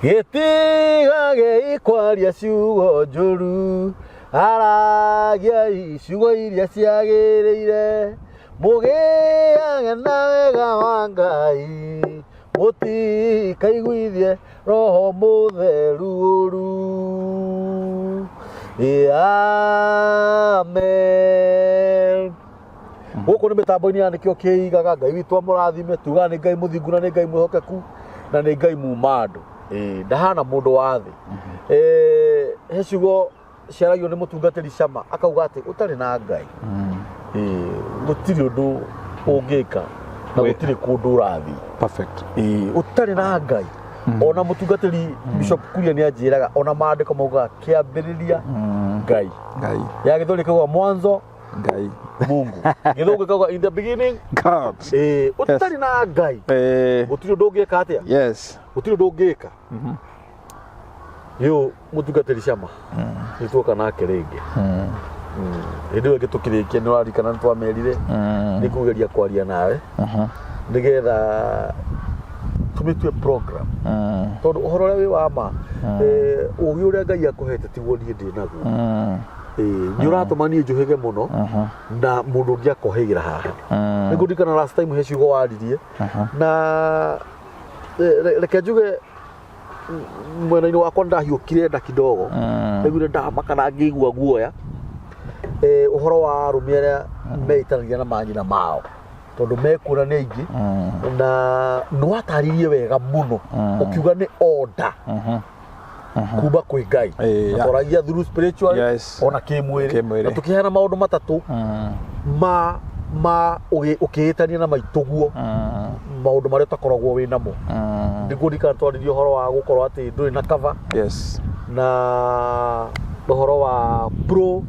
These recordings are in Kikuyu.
Gĩtigagei kwaria ciugo njũru, aragiai ciugo iria ciagĩrĩire, mũgĩage na wega wa Ngai, mũtikaiguithie Roho Mũtheru ũru. Amen. Gũkũ nĩ mĩtambo-inĩ ya nĩkĩo kĩigaga. Ngai witũ amũrathime. Tugaga nĩ Ngai mũthingu na nĩ Ngai mwĩhokeku na nĩ Ngai muma andũ. Ĩĩ, ndahana mũndũ wa thĩ. He ciugo ciaragio nĩ mũtungatĩri Cama, akauga atĩ ũtarĩ na Ngai, ĩĩ, gũtirĩ ũndũ ũngĩka na gũtirĩ kũndũ ũrathiĩ. Perfect. Ĩĩ, ũtarĩ na Ngai. Ona mũtungatĩri Bishop Kuria nĩ anjĩraga ona maandĩko maugaga kĩambĩrĩria Ngai. Ngai. Ya Gĩthweri kĩauga mwanzo Ngai. Mungu, Gĩthũngũ kĩauga in the beginning. God. Ĩĩ, ũtarĩ na Ngai gũtirĩ ũndũ ũngĩka atĩa? Gũtirĩ ũndũ ũngĩka. Rĩu mũtungatĩri Cama nĩ tuoka nake rĩngĩ. Hĩndĩ ĩyo ĩngĩ tũkĩrĩkia, nĩ ũrarikana nĩ twamerire nĩ ngũgeria kwaria nawe nĩgetha tũmĩtue program, tondũ ũhoro ũrĩa wĩ wa ma, ũgĩ ũrĩa Ngai akũhete tiguo niĩ ndĩ naguo. Nĩ ũratũma niĩ njũhĩge mũno na mũndũ ũngĩ akohĩgĩra haha. Nĩ ngũririkana last time he ciugo waririe na reke njuge mwena-inĩ wakwa ndahiũkire nda kidogo, ndaiguire ndamaka na ngĩigua guoya. Ũhoro wa arũme arĩa meitanagia na manyina mao tondũ mekuona nĩ aingĩ, na nĩ watarĩrie wega mũno ũkiuga nĩ order kuma kwĩ Ngai. Na twaragia through spiritual ona kĩmwĩrĩ. Kĩmwĩrĩ. Na tũkĩheana maũndũ matatũ ma ũkĩĩtania na maitũguo, maũndũ marĩa ũtakoragwo wĩ namo. Nĩguo ndikana twarĩrie ũhoro wa gũkorwo atĩ ndũrĩ na cover na ũhoro wa pro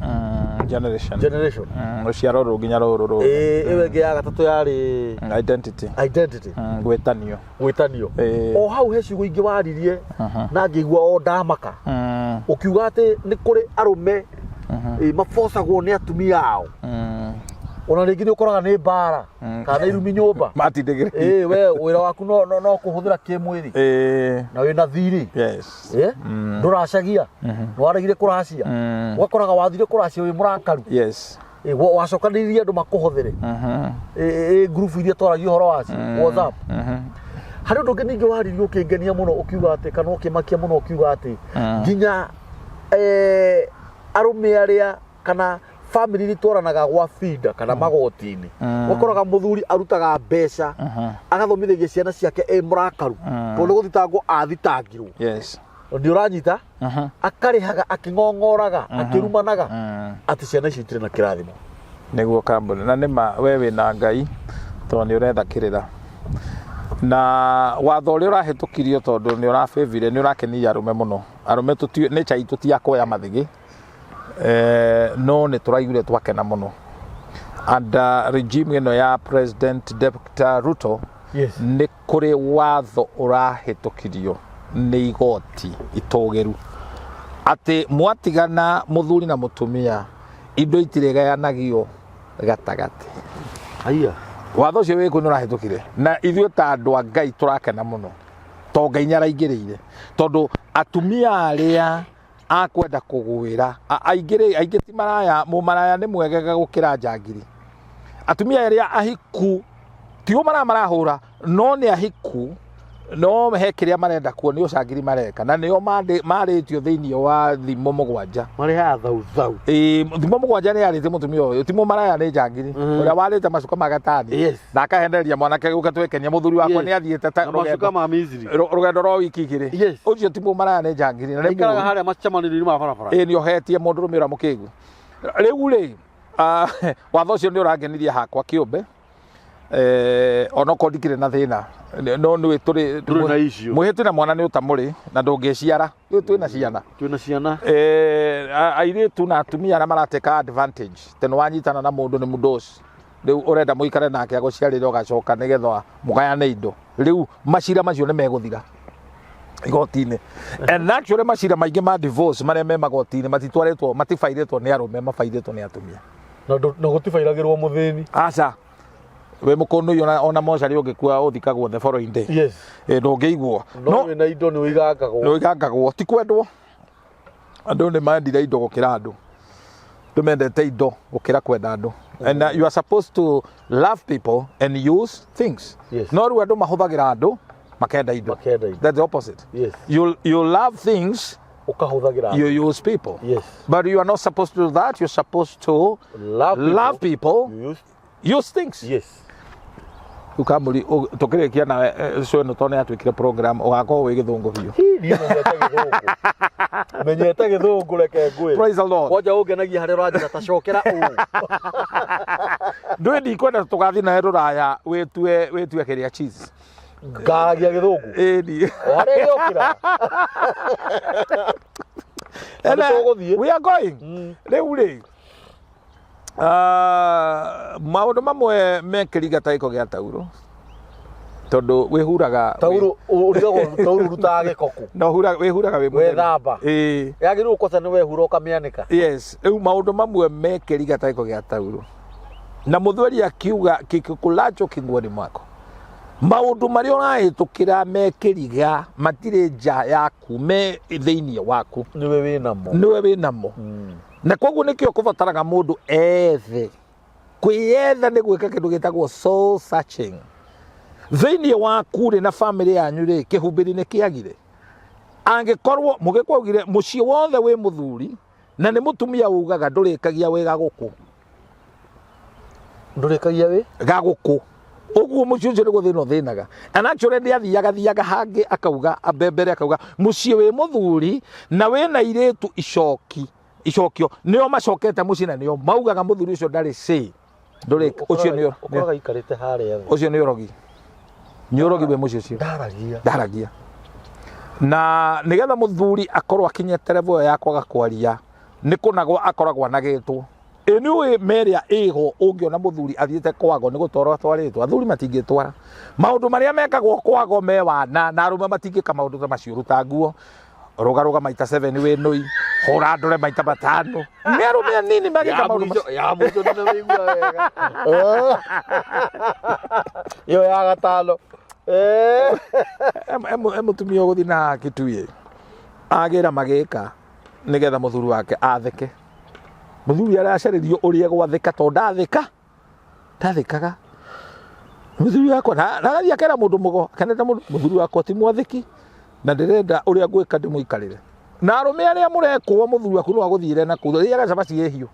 generation. Generation. Rũciaro rũngĩ nginya rũrũ rũngĩ. Ĩĩ, ĩyo ĩngĩ ya gatatũ yarĩ identity. Identity. Gwĩtanio. Gwĩtanio. O hau he ciugo ingĩ waririe na ngĩigua o ndamaka, ũkiuga atĩ nĩ kũrĩ arũme mabocagwo nĩ atumia ao, ona rĩngĩ nĩ ũkoraga nĩ mbara kana nĩ irumi nyũmba. Matindĩkĩrĩirie. Ĩĩ, we wĩra waku no kũhũthĩra kĩmwĩrĩ na wĩna thirĩ. Ndũracagia, nĩwaregire kũracia. Ũgakoraga wathire kũracia wĩ mũrakaru. Wacokanĩrĩrie andũ makũhũthĩre. Ngurubu iria twaragia ũhoro wacio, WhatsApp. Harĩ ũndũ ũngĩ ningĩ waririe ũkĩngenia mũno, ũkiuga atĩ kana ũkĩmakia mũno, ũkiuga atĩ nginya arũme arĩa kana family iria itwaranaga gwa binda kana magoti-inĩ, ũgakoraga mũthuri arutaga mbeca agathomithagia ciana ciake ĩ mũrakaru tondũ nĩ gũthitangwo athitangirwo. Nĩ ũranyita? Akarĩhaga akĩng'ong'oraga, akĩrumanaga atĩ ciana icio itirĩ na kĩrathimo. Nĩguo kambuni na nĩma we wĩna Ngai tondũ nĩ ũretha kĩrĩra na watho ũrĩa ũrahĩtũkirio, tondũ nĩ ũrabĩvire, nĩ ũrakenirie arũme mũno. Arũme nĩ chai tũtiakuoya mathĩgĩ, no nĩ tũraiguire twakena mũno and regime ĩno ya President Dr. Ruto nĩ kũrĩ watho ũrahĩtũkirio nĩ igoti itũgĩru atĩ mwatigana mũthuri na mũtumia, indo itirĩgayanagio gatagatĩ. Aya. Watho ũcio wĩkũ nĩ ũrahĩtũkire na ithuĩ ta andũ a Ngai tũrakena mũno to Ngai nĩ araingĩrĩire, tondũ atumia arĩa akwenda kũgwĩra aingĩ rĩ, aingĩ ti maraya, mũmaraya nĩ mwegega gũkĩra njangiri. Atumia arĩa ahiku ti ũmaraya marahũra, no nĩ ahiku, no he kĩrĩa marenda kuo, nĩ ũcangiri mareka, na nĩo marĩtio thĩinĩ wa Thimo 7. Marĩhaga thau thau. Ĩĩ, Thimo 7 nĩ yarĩtie mũtumia ũyũ ti mũmaraya, nĩ njangiri ũrĩa warĩte macuka ma gatani na akahenereria mwanake gũka twekenia mũthuri wakwa nĩ athiĩte ta Na macuka rũgendo ma Misiri. Rũgendo rwa wiki 2. Ũcio ti mũmaraya, nĩ njangiri na nĩ Aikaraga mũũru. harĩa macemanĩrio-inĩ ma barabara. Ĩĩ, nĩ ohetie mũndũrũme ũrĩa mũkĩgu. Rĩu rĩ, watho ũcio nĩ ũrangenirie hakwa kĩũmbe, onokorwo ndikĩrĩ na thĩna, no nĩ tũrĩ Ndũrĩ na issue. Mwĩhĩtĩ na mwana nĩ ũtamũrĩ na ndũngĩciara. Rĩu twĩna ciana. Twĩna ciana. Airĩtu na atumia arĩa marateka advantage tene, wanyitana na mũndũ nĩ mũndũ rĩu ũrenda mũikare nake agũciarĩre, ũgacoka nĩgetha mũgayane indo. Rĩu macira macio nĩ megũthira igoti-inĩ. And actually macira maingĩ ma divorce marĩa me magoti-inĩ matitwarĩtwo, matibairĩtwo nĩ arũme, mabairĩtwo nĩ atumia. Na gũtibairagĩrwo mũthĩni. Aca. Wĩ mũkũnũi ona mocarĩ ũngĩkua ũthikagwo the following day. Yes. Ĩ, ndũngĩiguo. No wĩna indo nĩ ũigangagwo. Nĩ ũigangagwo, ti kwendwo. Andũ nĩ mendire indo gũkĩra andũ. Andũ mendete indo gũkĩra kwenda andũ. And you are supposed to love people and use things. Yes. No rĩu andũ mahũthagĩra andũ makenda indo. Makenda indo. That's the opposite. Yes. You love things, Ũkahũthagĩra. you use people. Yes. But you are not supposed to do that. You're supposed to Love people. love people, You use. use things. Yes. Rĩu Kamũri, tũkĩrĩkia nawe show ĩno tondũ nĩ yatuĩkire program, ũgakorwo wĩ gĩthũngũ biũ. Niĩ menyete gĩthũngũ. Menyete gĩthũngũ reke ngwĩre. Praise the Lord. Kwanja ũngenagia harĩa ũranjĩra ta cokera ũũ. Ndũĩ ndikwenda tũgathiĩ nawe rũraya wĩtue kĩrĩa cheese. Ngaragia gĩthũngũ. Ĩni. O harĩa gĩokĩra. Na nĩ tũgũthiĩ. We are going. Rĩu rĩ, maũndũ mamwe mekĩriga ta gĩko gĩa tauro, tondũ wĩhuraga Tauro ũrigagwo tauro ũrutaga gĩko kũ? No wĩhuraga wĩ mũtheru. Wethamba. Ĩĩ. Yagĩrĩirwo gũkosa nĩ wehura ũkamĩanĩka. Yes, rĩu maũndũ mamwe mekĩriga ta gĩko gĩa tauro, na mũthweri akiuga kĩkũlacho kĩnguoni mwako, maũndũ marĩa ũrahĩtũkĩra mekĩriga matirĩ nja yaku, me thĩinĩ waku. Nĩwe wĩnamo. Nĩwe wĩnamo. Na koguo nĩkĩo kũbataraga mũndũ ethe. Kwĩyetha nĩ gwĩka kĩndũ gĩtagwo soul searching. Thĩinĩ waku rĩ, na famĩlĩ yanyu rĩ, kĩhumbĩri nĩ kĩagire. Angĩkorwo mũgĩkũ augire mũciĩ wothe wĩ mũthuri na nĩ mũtumia ugaga ndũrĩkagia wĩ gagũkũ. Ndũrĩkagia wĩ? Gagũkũ. Ũguo mũciĩ ũcio nĩ gũthĩna ũthĩnaga. And actually nĩ athiaga thiaga hangĩ akauga, mbere akauga mũciĩ wĩ mũthuri na wĩna airĩtu icoki. Icokio nĩo macokete mũciĩ na nĩo maugaga mũthuri ũcio ndarĩ say. Ndũrĩ, ũcio nĩ Ũkoraga aikarĩte harĩa thĩ. Ũcio nĩ ũrogi. Nĩ ũrogi wĩ mũciĩ ũcio. Ndaragia. Ndaragia. Na nĩgetha mũthuri akorwo akinyĩte level ĩyo ya kwaga kwaria, nĩ kũnagwo akoragwo anagĩtwo. Ĩ nĩ ũĩ merĩa ĩho ũngĩona mũthuri athiĩte kwago nĩ gũtwarwo atwarĩtwo. Athuri matingĩtwara. Maũndũ marĩa mekagwo kwago me wana, na arũme matingĩka maũndũ ta macio. Ruta nguo, rũga rũga maita 7 wĩ nũi, hũra ndore maita 5. Nĩ arũme anini magĩka maũndũ macio. Ya mũico nĩ wĩigua wega. Ĩyo ya gatano. Mũtumia ũgũthiĩ na Kitui agĩra magĩka nĩgetha mũthuri wake atheke. Mũthuri aracarĩrio ũrĩa gwathĩka tondũ ndathĩka, ndathĩkaga. Mũthuri wakwa na agathiĩ akera mũndũ mũgo, akenete mũndũ, mũthuri wakwa ti mwathĩki na ndĩrenda ũrĩa ngwĩka ndĩmũikarĩre. Na arũme arĩa mũrekwo mũthuri waku no agũthiĩre na kũu, rĩaga cabaci ĩ hiũ.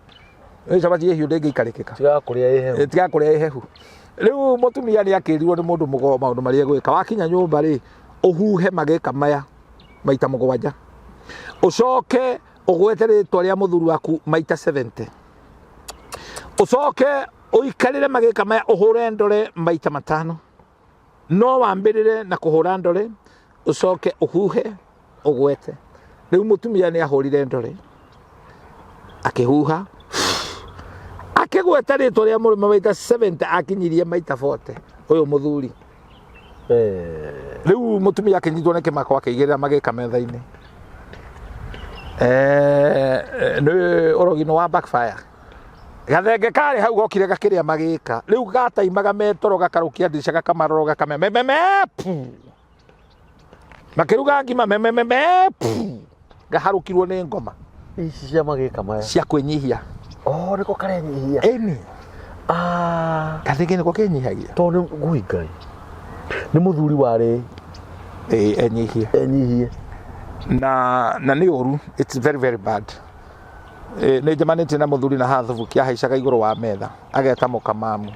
Ĩ cabaci ĩ hiũ ndĩngĩikarĩkĩka. Tigaga kũrĩa ĩ hehu. Tigaga kũrĩa ĩ hehu. Rĩu mũtumia nĩ akĩrirwo nĩ mũndũ mũgo maũndũ marĩa egwĩka. Wakinya nyũmba rĩ, ũhuhe magĩka maya maita 7. Ũcoke ũgwete rĩtwa rĩa mũthuri waku maita 70. Ũcoke ũikarĩre magĩka maya ũhũre ndore maita 5. No wambĩrĩre na kũhũra ndore, ũcoke ũhuhe ũgwete. Rĩu mũtumia nĩ ahũrire ndore, akĩhuha, akĩgweta rĩtwa rĩa mũrũme maita 70, akinyirie maita 40. Ũyũ mũthuri. Rĩu mũtumia akĩnyitwo nĩ kĩmako akĩigĩrĩra magĩka metha-inĩ. Nĩ ũrogi nĩ wa backfire. Gathenge karĩ hau gokire gakĩrĩa magĩka. Rĩu gataimaga metoro gakarũkia ndirica gakamarora gakamea me, me, me, pu. Makĩruga ngima me, me, me, me, pu. Gaharũkirwo nĩ ngoma. Ici cia magĩka maya. Cia kwĩnyihia. Oh, nĩko karenyihia. Ĩni. Gathenge nĩko kenyihagia. Tondũ nĩ ngui Ngai. Nĩ mũthuri warĩ. Ĩĩ, enyihie. Enyihie. Na nĩ ũru. It's very, very bad. Nĩ njemanĩtie na mũthuri na haha thubuki ahaicaga igũrũ wa metha ageta mũkamamu.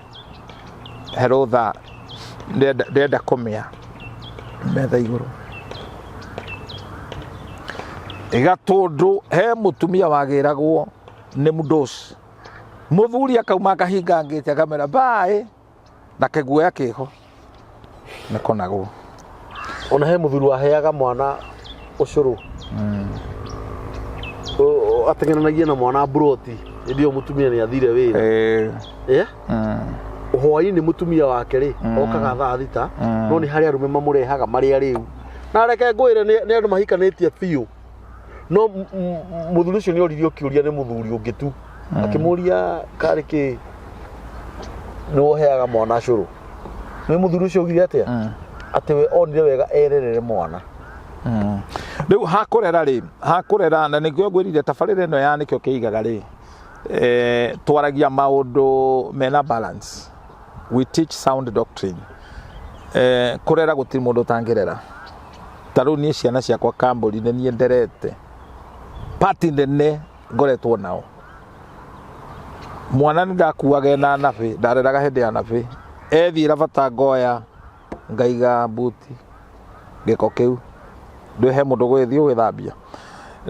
Herũtha ndĩrenda kũmĩa metha igũrũ. Gatũndũ he mũtumia wagĩragwo nĩ mũndũ. Mũthuri akauma akahinga ngĩte akamera bye na kĩguoya kĩho. Nĩkonagwo. Ona he mũthuri waheaga mwana ũcũrũ. Ateng'eranagia na mwana mburoti. Hĩndĩ ĩyo mũtumia nĩ athire wĩra. Hwaĩ-inĩ mũtumia wake rĩ, okaga thaa 6, no nĩ harĩ arũme mamũrehaga marĩ arĩu. Na reke ngwĩre nĩ andũ mahikanĩtie biũ. No mũthuri ũcio nĩ oririo kĩũria nĩ mũthuri ũngĩ tu. Akĩmũria karĩ kĩ? Nĩ ũheaga mwana cũrũ. Nĩ mũthuri ũcio augire atĩa? Atĩ we onire wega ererere mwana. Rĩu hakũrera rĩ, hakũrera, na nĩkĩo ngwĩrire tabarĩra ĩno ya nĩkĩo kĩigaga rĩ, twaragia maũndũ mena balance. We teach sound doctrine. Kũrera gũtirĩ mũndũ ũtangĩrera. Ta rĩu niĩ ciana ciakwa kambũri nĩ niĩ nderete pati nene ngoretwo nao. Mwana nĩ ndakuaga ena nabĩ, ndareraga hĩndĩ ya nabĩ, ethiĩra bata ngoya ngaiga mbuti gĩko kĩu, ndũĩ he mũndũ ũgũgĩthiĩ gũgĩthambia.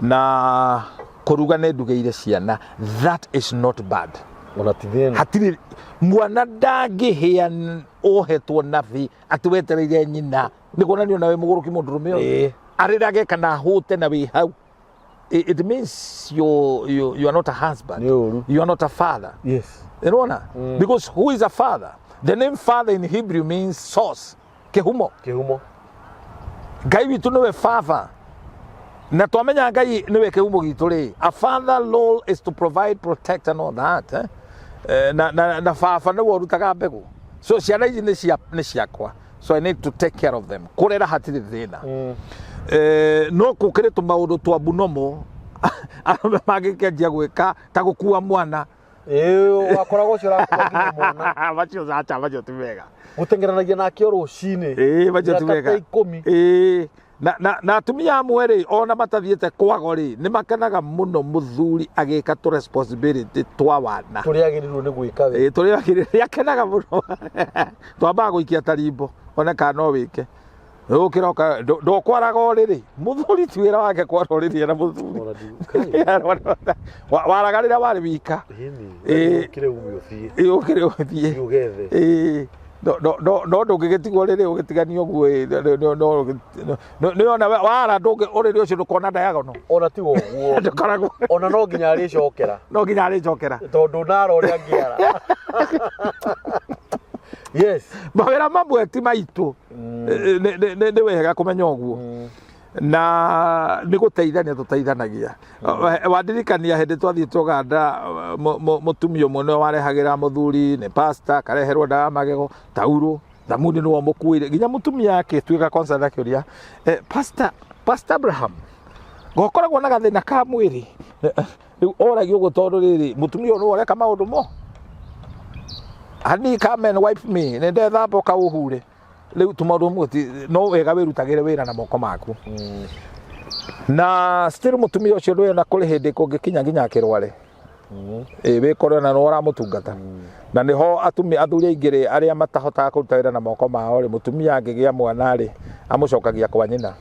Na kũruga nĩ ndugĩire ciana, that is not bad. Ona ti thĩna. Hatirĩ mwana ndangĩhĩa ohetwo nabĩ atĩ wetereire nyina, nĩ kuonania ona wĩ mũgũrũki mũndũrũme ũyũ. Arĩrage kana ahũte na wĩ hau. It means you are not a husband. Nĩ ũru. You are not a father. Unaona? Because who is a father? The name father in Hebrew means source, kĩhumo. Kĩhumo. Ngai witũ nĩwe baba. Na twamenya Ngai nĩwe kĩhumo gitũ rĩ, a father role is to provide, protect and all that. Eh? Na baba nĩwe ũrutaga mbegũ. So ciana ici nĩ ciakwa. So I need to take care of them. Kũrera hatirĩ thĩna. No kũkĩrĩ tũmaũndũ twa bunomo arũme mangĩkĩanjia gwĩka ta gũkua mwana. Ĩĩ, wakoragwo ũcio ũrakua nginya mwana. Macio caca, macio ti mega. Gũteng'eranagia nake o rũcinĩ. Ĩĩ, macio ti Mĩaka wega. ta 10. Ĩĩ. Na atumia amwe rĩ, ona matathiĩte kwago rĩ, nĩ makenaga mũno mũthuri agĩka tũ responsibility twa wana. Tũrĩa agĩrĩirwo nĩ gwĩka we. Ĩĩ, tũrĩa agĩrĩirwo, nĩ akenaga mũno. Twambaga gũikia tarimbo, one kana no wĩke. Ũkĩroka, ndũkwaraga ũrĩrĩ. Mũthuri ti wĩra wake kwara ũrĩrĩ ena mũthuri. Ona ndi- Waraga rĩrĩa warĩ wika. Ĩni, Ĩĩ. ũkĩre ume ũthiĩ. Ĩĩ, ũkĩre ũthiĩ. Ũthiĩ ũgethe. Ĩĩ. No ndũngĩgĩtigwo rĩrĩ ũgĩtiganio ũguo, ĩ, nĩ ona wara ndũngĩ ũrĩrĩ ũcio ndũkona diagonal. Ona tiga ũguo. Ndũkoragwo. Ona no nginya arĩcokera. No nginya arĩcokera. Tondũ ndara ũrĩa angĩara. Yes. Mawĩra mamwe ti maitũ. Nĩ wega kũmenya ũguo. Na nĩ gũteithania tũteithanagia. Wandirikania hĩndĩ twathiĩte Ũganda, mũtumia ũmwe nĩwe warehagĩra mũthuri, nĩ pastor, akareherwo ndawa ya magego, taurũ, thamuni nĩwe ũmũkuĩire. Nginya mũtumia akĩtuĩka concerned akĩũria, Pastor Abraham, ngokoragwo na gathĩna ka mwĩrĩ? Rĩu oragia ũguo tondũ rĩrĩ, mũtumia ũyũ nĩwe ũreka maũndũ mo. Honey, come and wipe me. Nĩ ndethamba ũkaũhure. Rĩu tũmaũndũ tũmwe no wega wĩrutagĩre wĩra na moko maku. Na still mũtumia ũcio ndũĩ ona kũrĩ hĩndĩ kũngĩkinya nginya akĩrware. Ĩ, wĩkore ona nĩwe ũramũtungata. Na nĩho atumia athuri aingĩ rĩ, arĩa matahotaga kũruta wĩra na moko mao rĩ, mũtumia angĩgĩa mwana rĩ, amũcokagia kwa nyina.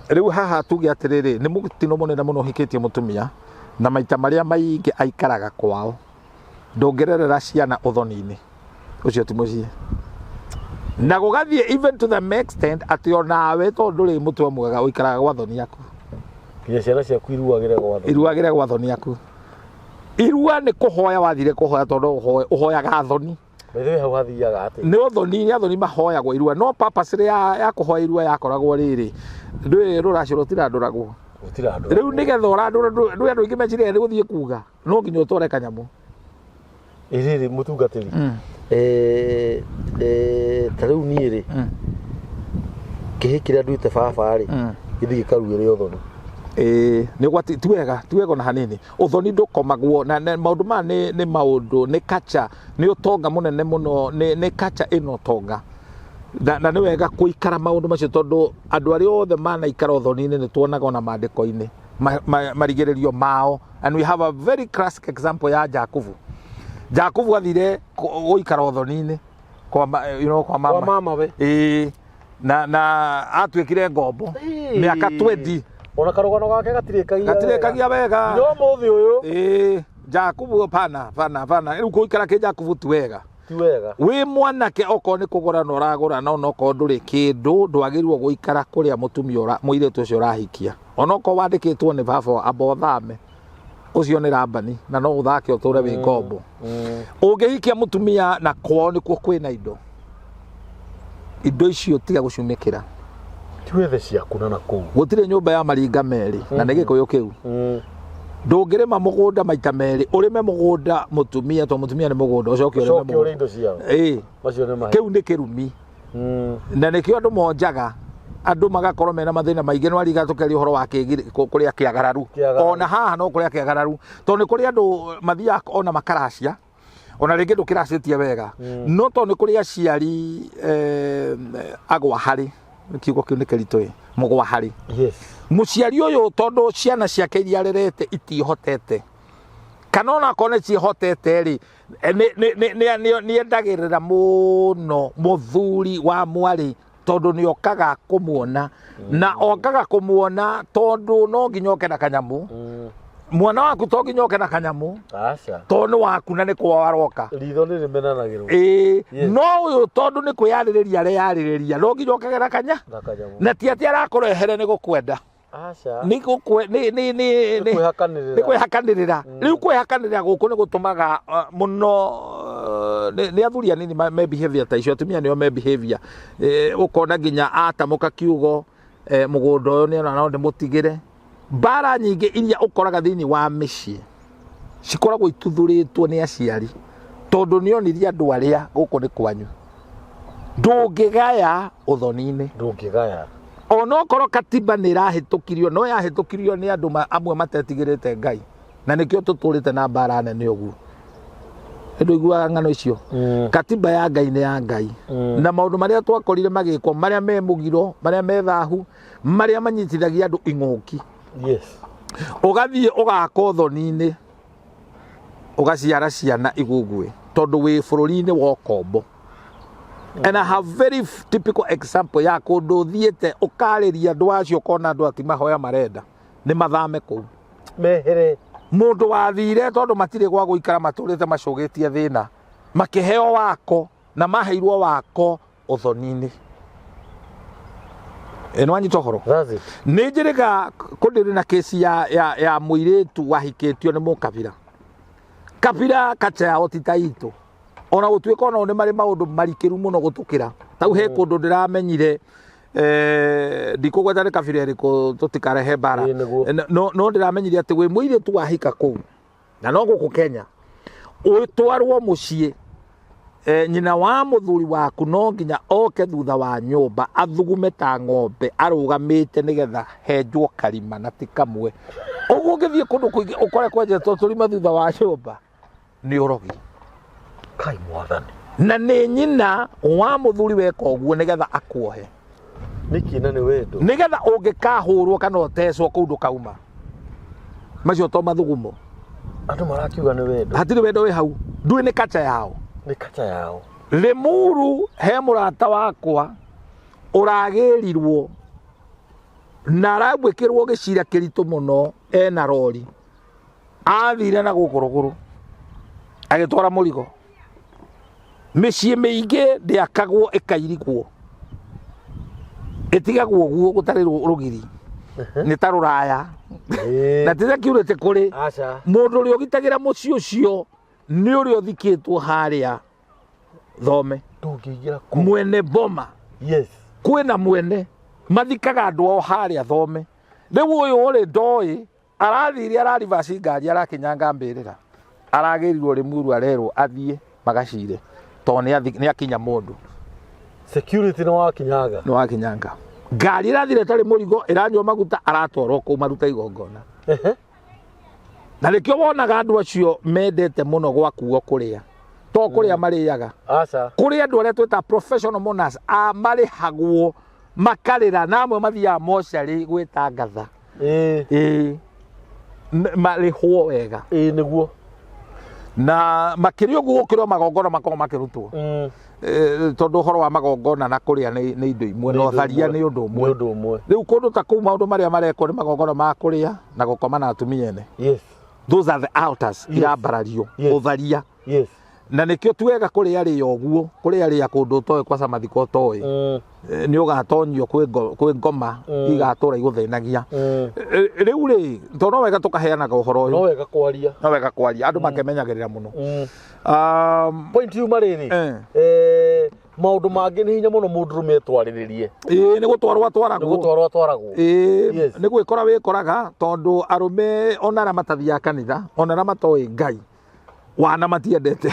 Rĩu haha tuge atĩrĩrĩ, nĩ mũtino mũnene mũno ũhikĩtie mũtumia, na maita marĩa maingĩ aikaraga kwao. Ndũngĩrerera ciana ũthoni-inĩ. Ũcio ti mũciĩ. Na gũgathiĩ even to the extent atĩ onawe tondũ ndũrĩ mũtwe mwega ũikaraga gwa thoni yaku. Nginya ciana ciaku iruagĩre gwa thoni. Iruagĩre gwa thoni yaku. Irua nĩ kũhoya wathire kũhoya tondũ ũhoyaga thoni. By the way, hau hathiaga atĩa? Nĩ ũthoni, nĩ athoni mahoyagwo irua. No purpose ya kũhoya irua yakoragwo rĩrĩ, ndũĩ rũracio rũtirandũragwo. Rũtirandũragwo. Rĩu nĩgetha ũrandũre, ndũĩ andũ aingĩ meciria nĩ gũthiĩ kuga, no nginya ũtware kanyamũ. Ĩrĩrĩ mũtungatĩri. Ta rĩu niĩ rĩ, kĩhĩ kĩrĩa nduĩte baba rĩ, gĩthiĩ gĩkaruĩre ũthoni. Ĩĩ, nĩ ũgwati, ti wega, ti wega ona hanini. Ũthoni ndũkomagwo, na maũndũ maya nĩ maũndũ, nĩ culture, nĩ ũtonga mũnene mũno, nĩ culture ĩno ũtonga. Na nĩ wega kũikara maũndũ macio tondũ andũ arĩa othe manaikara ũthoni-inĩ nĩ tuonaga ona maandĩko-inĩ, marigĩrĩrio mao. And we have a very classic example ya Jakubu. Jakubu athire gũikara ũthoni-inĩ kwa you know, kwa mama. Kwa mama we. Ĩĩ. Na atuĩkire ngombo Ĩĩ. mĩaka 20. Ona karũgano gake gatirĩkagia wega. Gatirĩkagia wega. No mũthĩ ũyũ. Ĩĩ. Jakubu pana, pana, pana. Rĩu gũikara kĩ Jakubu ti wega. Ti wega. Wĩ mwanake okorwo nĩ kũgũra na ũragũra, no onokorwo ndũrĩ kĩndũ, ndwagĩrĩirwo gũikara kũrĩa mũtumia mũirĩtu ũcio ũrahikia. Onokorwo wandĩkĩtwo nĩ baba, amba ũthame. Ũcio nĩ Labani, na no ũthake ũtũre wĩ ngombo. Ũngĩhikia mũtumia na kwao nĩkuo kwĩna indo. Indo icio tiga gũcumĩkĩra. Ti wethe ciaku na nakũu. Gũtirĩ nyũmba ya maringa merĩ, na nĩ gĩkũyũ kĩu. Ndũngĩrĩma mũgũnda maita merĩ, ũrĩme mũgũnda mũtumia, to mũtumia nĩ mũgũnda, ũcoke ũrĩme Ũcoke ũrĩe mũgũnda. Indo ciao. Ĩĩ. Macio nĩ mahe. Kĩu nĩ kĩrumi. Na nĩkĩo andũ monjaga, andũ magakorwo mena mathĩna maingĩ. No ariga tũkeria ũhoro wa kũrĩa kĩagararu. Kĩagararu. Ona haha no kũrĩa kĩagararu, tondũ nĩ kũrĩ andũ mathiaga ona makaracia, ona rĩngĩ ndũkĩracĩtie wega, no tondũ nĩ kũrĩ aciari agwa harĩ, kiugo kĩu nĩ kĩritũ, ĩ mũgwa harĩ. Mũciari ũyũ, tondũ ciana ciake iria arerete itihotete, kana ona akorwo nĩ ciĩhotete rĩ, nĩ endagĩrĩra mũno mũthuri wa mwarĩ, tondũ nĩ okaga kũmuona, na okaga kũmuona tondũ no nginya oke na kanyamũ. Mwana waku to nginya oke na kanyamũ. Aca. Tondũ nĩ waku na nĩ kwao aroka. Ritho nĩ rĩmenanagĩrwo. Ĩĩ. Yes. No ũyũ, tondũ nĩ kwĩyarĩrĩria areyarĩrĩria, no nginya okage na kanya. Na kanyamũ. Na ti atĩ arakũrehere nĩ gũkwenda. Aca. Nĩ gũkwe nĩ nĩ nĩ Nĩ nĩ kwĩhakanĩrĩra. Nĩ kwĩhakanĩrĩra. Rĩu kwĩhakanĩrĩra gũkũ nĩ gũtũmaga mũno nĩ athuri anini me behavior ta icio, atumia nĩo me behavior. Ũkona nginya atamũka kiugo, mũgũnda ũyũ nĩ ona no ndĩmũtigĩre. Mbara nyingĩ iria ũkoraga thĩinĩ wa mĩciĩ cikoragwo ituthũrĩtwo nĩ aciari, tondũ nĩonirie andũ arĩa gũkũ nĩ kwanyu, ndũngĩgaya ũthoni-inĩ. Ndũngĩgaya. Onokorwo katiba nĩ ĩrahĩtũkirio, no yahĩtũkirio nĩ andũ amwe matetigĩrĩte Ngai, na nĩkĩo tũtũrĩte na mbara nene ũguo. Nĩ iguaga ng'ano icio. Katiba ya Ngai nĩ ya Ngai. Na maũndũ marĩa twakorire magĩkwo, marĩa me mũgiro, marĩa me thahu, marĩa manyitithagia andũ ing'ũki. Ũgathiĩ ũgaka ũthoni-inĩ, ũgaciara ciana igungue, tondũ wĩ bũrũri-inĩ wa ũkombo. And I have very typical example ya kũndũ ũthiĩte ũkarĩria andũ acio, ũkona andũ ati mahoya marenda nĩ mathame kũu. Mehere. Mũndũ wathire, tondũ matirĩ gwa gũikara, matũrĩte macũgĩtie thĩna, makĩheo wako, na maheirwo wako ũthoni-inĩ. Ĩ nĩ wanyita ũhoro? That's it. Nĩ njĩrĩga kũndĩrĩ na kesi ya mũirĩtu wahikĩtio nĩ mũkabira. Kabira kacha yao ti ta itũ, ona gũtuĩka onao nĩ marĩ maũndũ marikĩru mũno gũtũkĩra tau. He kũndũ ndĩramenyire, ndikũgweta nĩ kabira ĩrĩkũ, tũtikarehe mbara. Ĩĩ, nĩguo. No ndĩramenyire atĩ wĩ mũirĩtu wahika kũu, na no gũkũ Kenya, ũtwarwo mũciĩ, nyina wa mũthuri waku no nginya oke thutha wa nyũmba athugume ta ng'ombe arũgamĩte, nĩgetha henjwo karima, na ti kamwe. Ũguo ũngĩthiĩ kũndũ kũingĩ ũkore kwenjetwo tũrima thutha wa nyũmba, nĩ ũrogi. Kai mwathani. Na nĩ nyina wa mũthuri weka ũguo nĩgetha akuohe. Nĩkĩ na nĩ wendo? Nĩgetha ũngĩkahũrwo kana ũtecwo kũu ndũkauma. Macio to mathugumo. Andũ marakiuga nĩ wendo. Hatirĩ wendo wĩ hau, ndũĩ nĩ kacha yao. Nĩ kacha yao. Limuru he mũrata wakwa ũragĩrirwo na aragwĩkĩrwo gĩcira kĩritũ mũno. Ena rori, athire na gũkũ rũgũrũ agĩtwara mũrigo. Mĩciĩ mĩingĩ ndĩakagwo, ĩkairigwo, ĩtigagwo ũguo gũtarĩ rũgiri, nĩ ta rũraya. Na ti security kũrĩ. Aca. Mũndũ ũrĩa ũgitagĩra mũciĩ ũcio nĩ ũrĩa ũthikĩtwo harĩa thome. Ndũngĩingĩra kũu. Mwene boma. Kwĩna mwene mathikaga andũ ao harĩa thome. Rĩu ũyũ ũrĩ ndoĩ arathire, ararivaci ngari, arakinyanga mbĩrĩra, aragĩrirwo Limuru, arerwo athiĩ magacire tondũ nĩ akinya mũndũ. Security nĩ wakinyanga. Nĩ wakinyanga ngari, ĩrathire ĩtarĩ mũrigo, ĩranyua maguta, aratwarwo kũu maruta igongona. Na nĩkĩo wonaga andũ acio mendete mũno gwakuo kũrĩa, to kũrĩa marĩaga. Aca. Kũrĩ andũ arĩa twĩta professional mourners, a marĩhagwo makarĩra, na amwe mathiaga mocarĩ gwĩtangatha. Ĩĩ, marĩhwo wega. Ĩĩ, nĩguo. Na makĩria ũguo gũkĩrwo magongona makoragwo makĩrutwo. Tondũ ũhoro wa magongona na kũrĩa nĩ indo imwe, na ũtharia nĩ ũndũ Nĩ ũmwe. Ũndũ ũmwe. Rĩu kũndũ ta kũu, maũndũ marĩa marekwo nĩ magongona ma kũrĩa na gũkoma na atumia ene. Those are the altars irambarario. Ũtharia. Na nĩkĩo ti wega kũrĩa rĩa ũguo, kũrĩa rĩa kũndũ ũtoĩ, kwaca mathiko ũtoĩ. Nĩ ũgatonyio kwĩ ngoma igatũra igũthĩnagia. Rĩu rĩ, to no wega tũkaheanaga ũhoro No ũyũ. Wega kwaria. No wega kwaria, andũ makemenyagĩrĩra mũno. Point yuma rĩrĩ. Maũndũ mangĩ nĩ hinya mũno mũndũrũme etwarĩrĩrie. Ĩĩ, nĩ gũtwarwo Nĩ atwaragwo. Gũtwarwo atwaragwo. Ĩĩ. Nĩ gwĩkora wĩkoraga, tondũ arũme ona arĩa matathiaga kanitha, ona arĩa matoĩ Ngai, wana matiendete,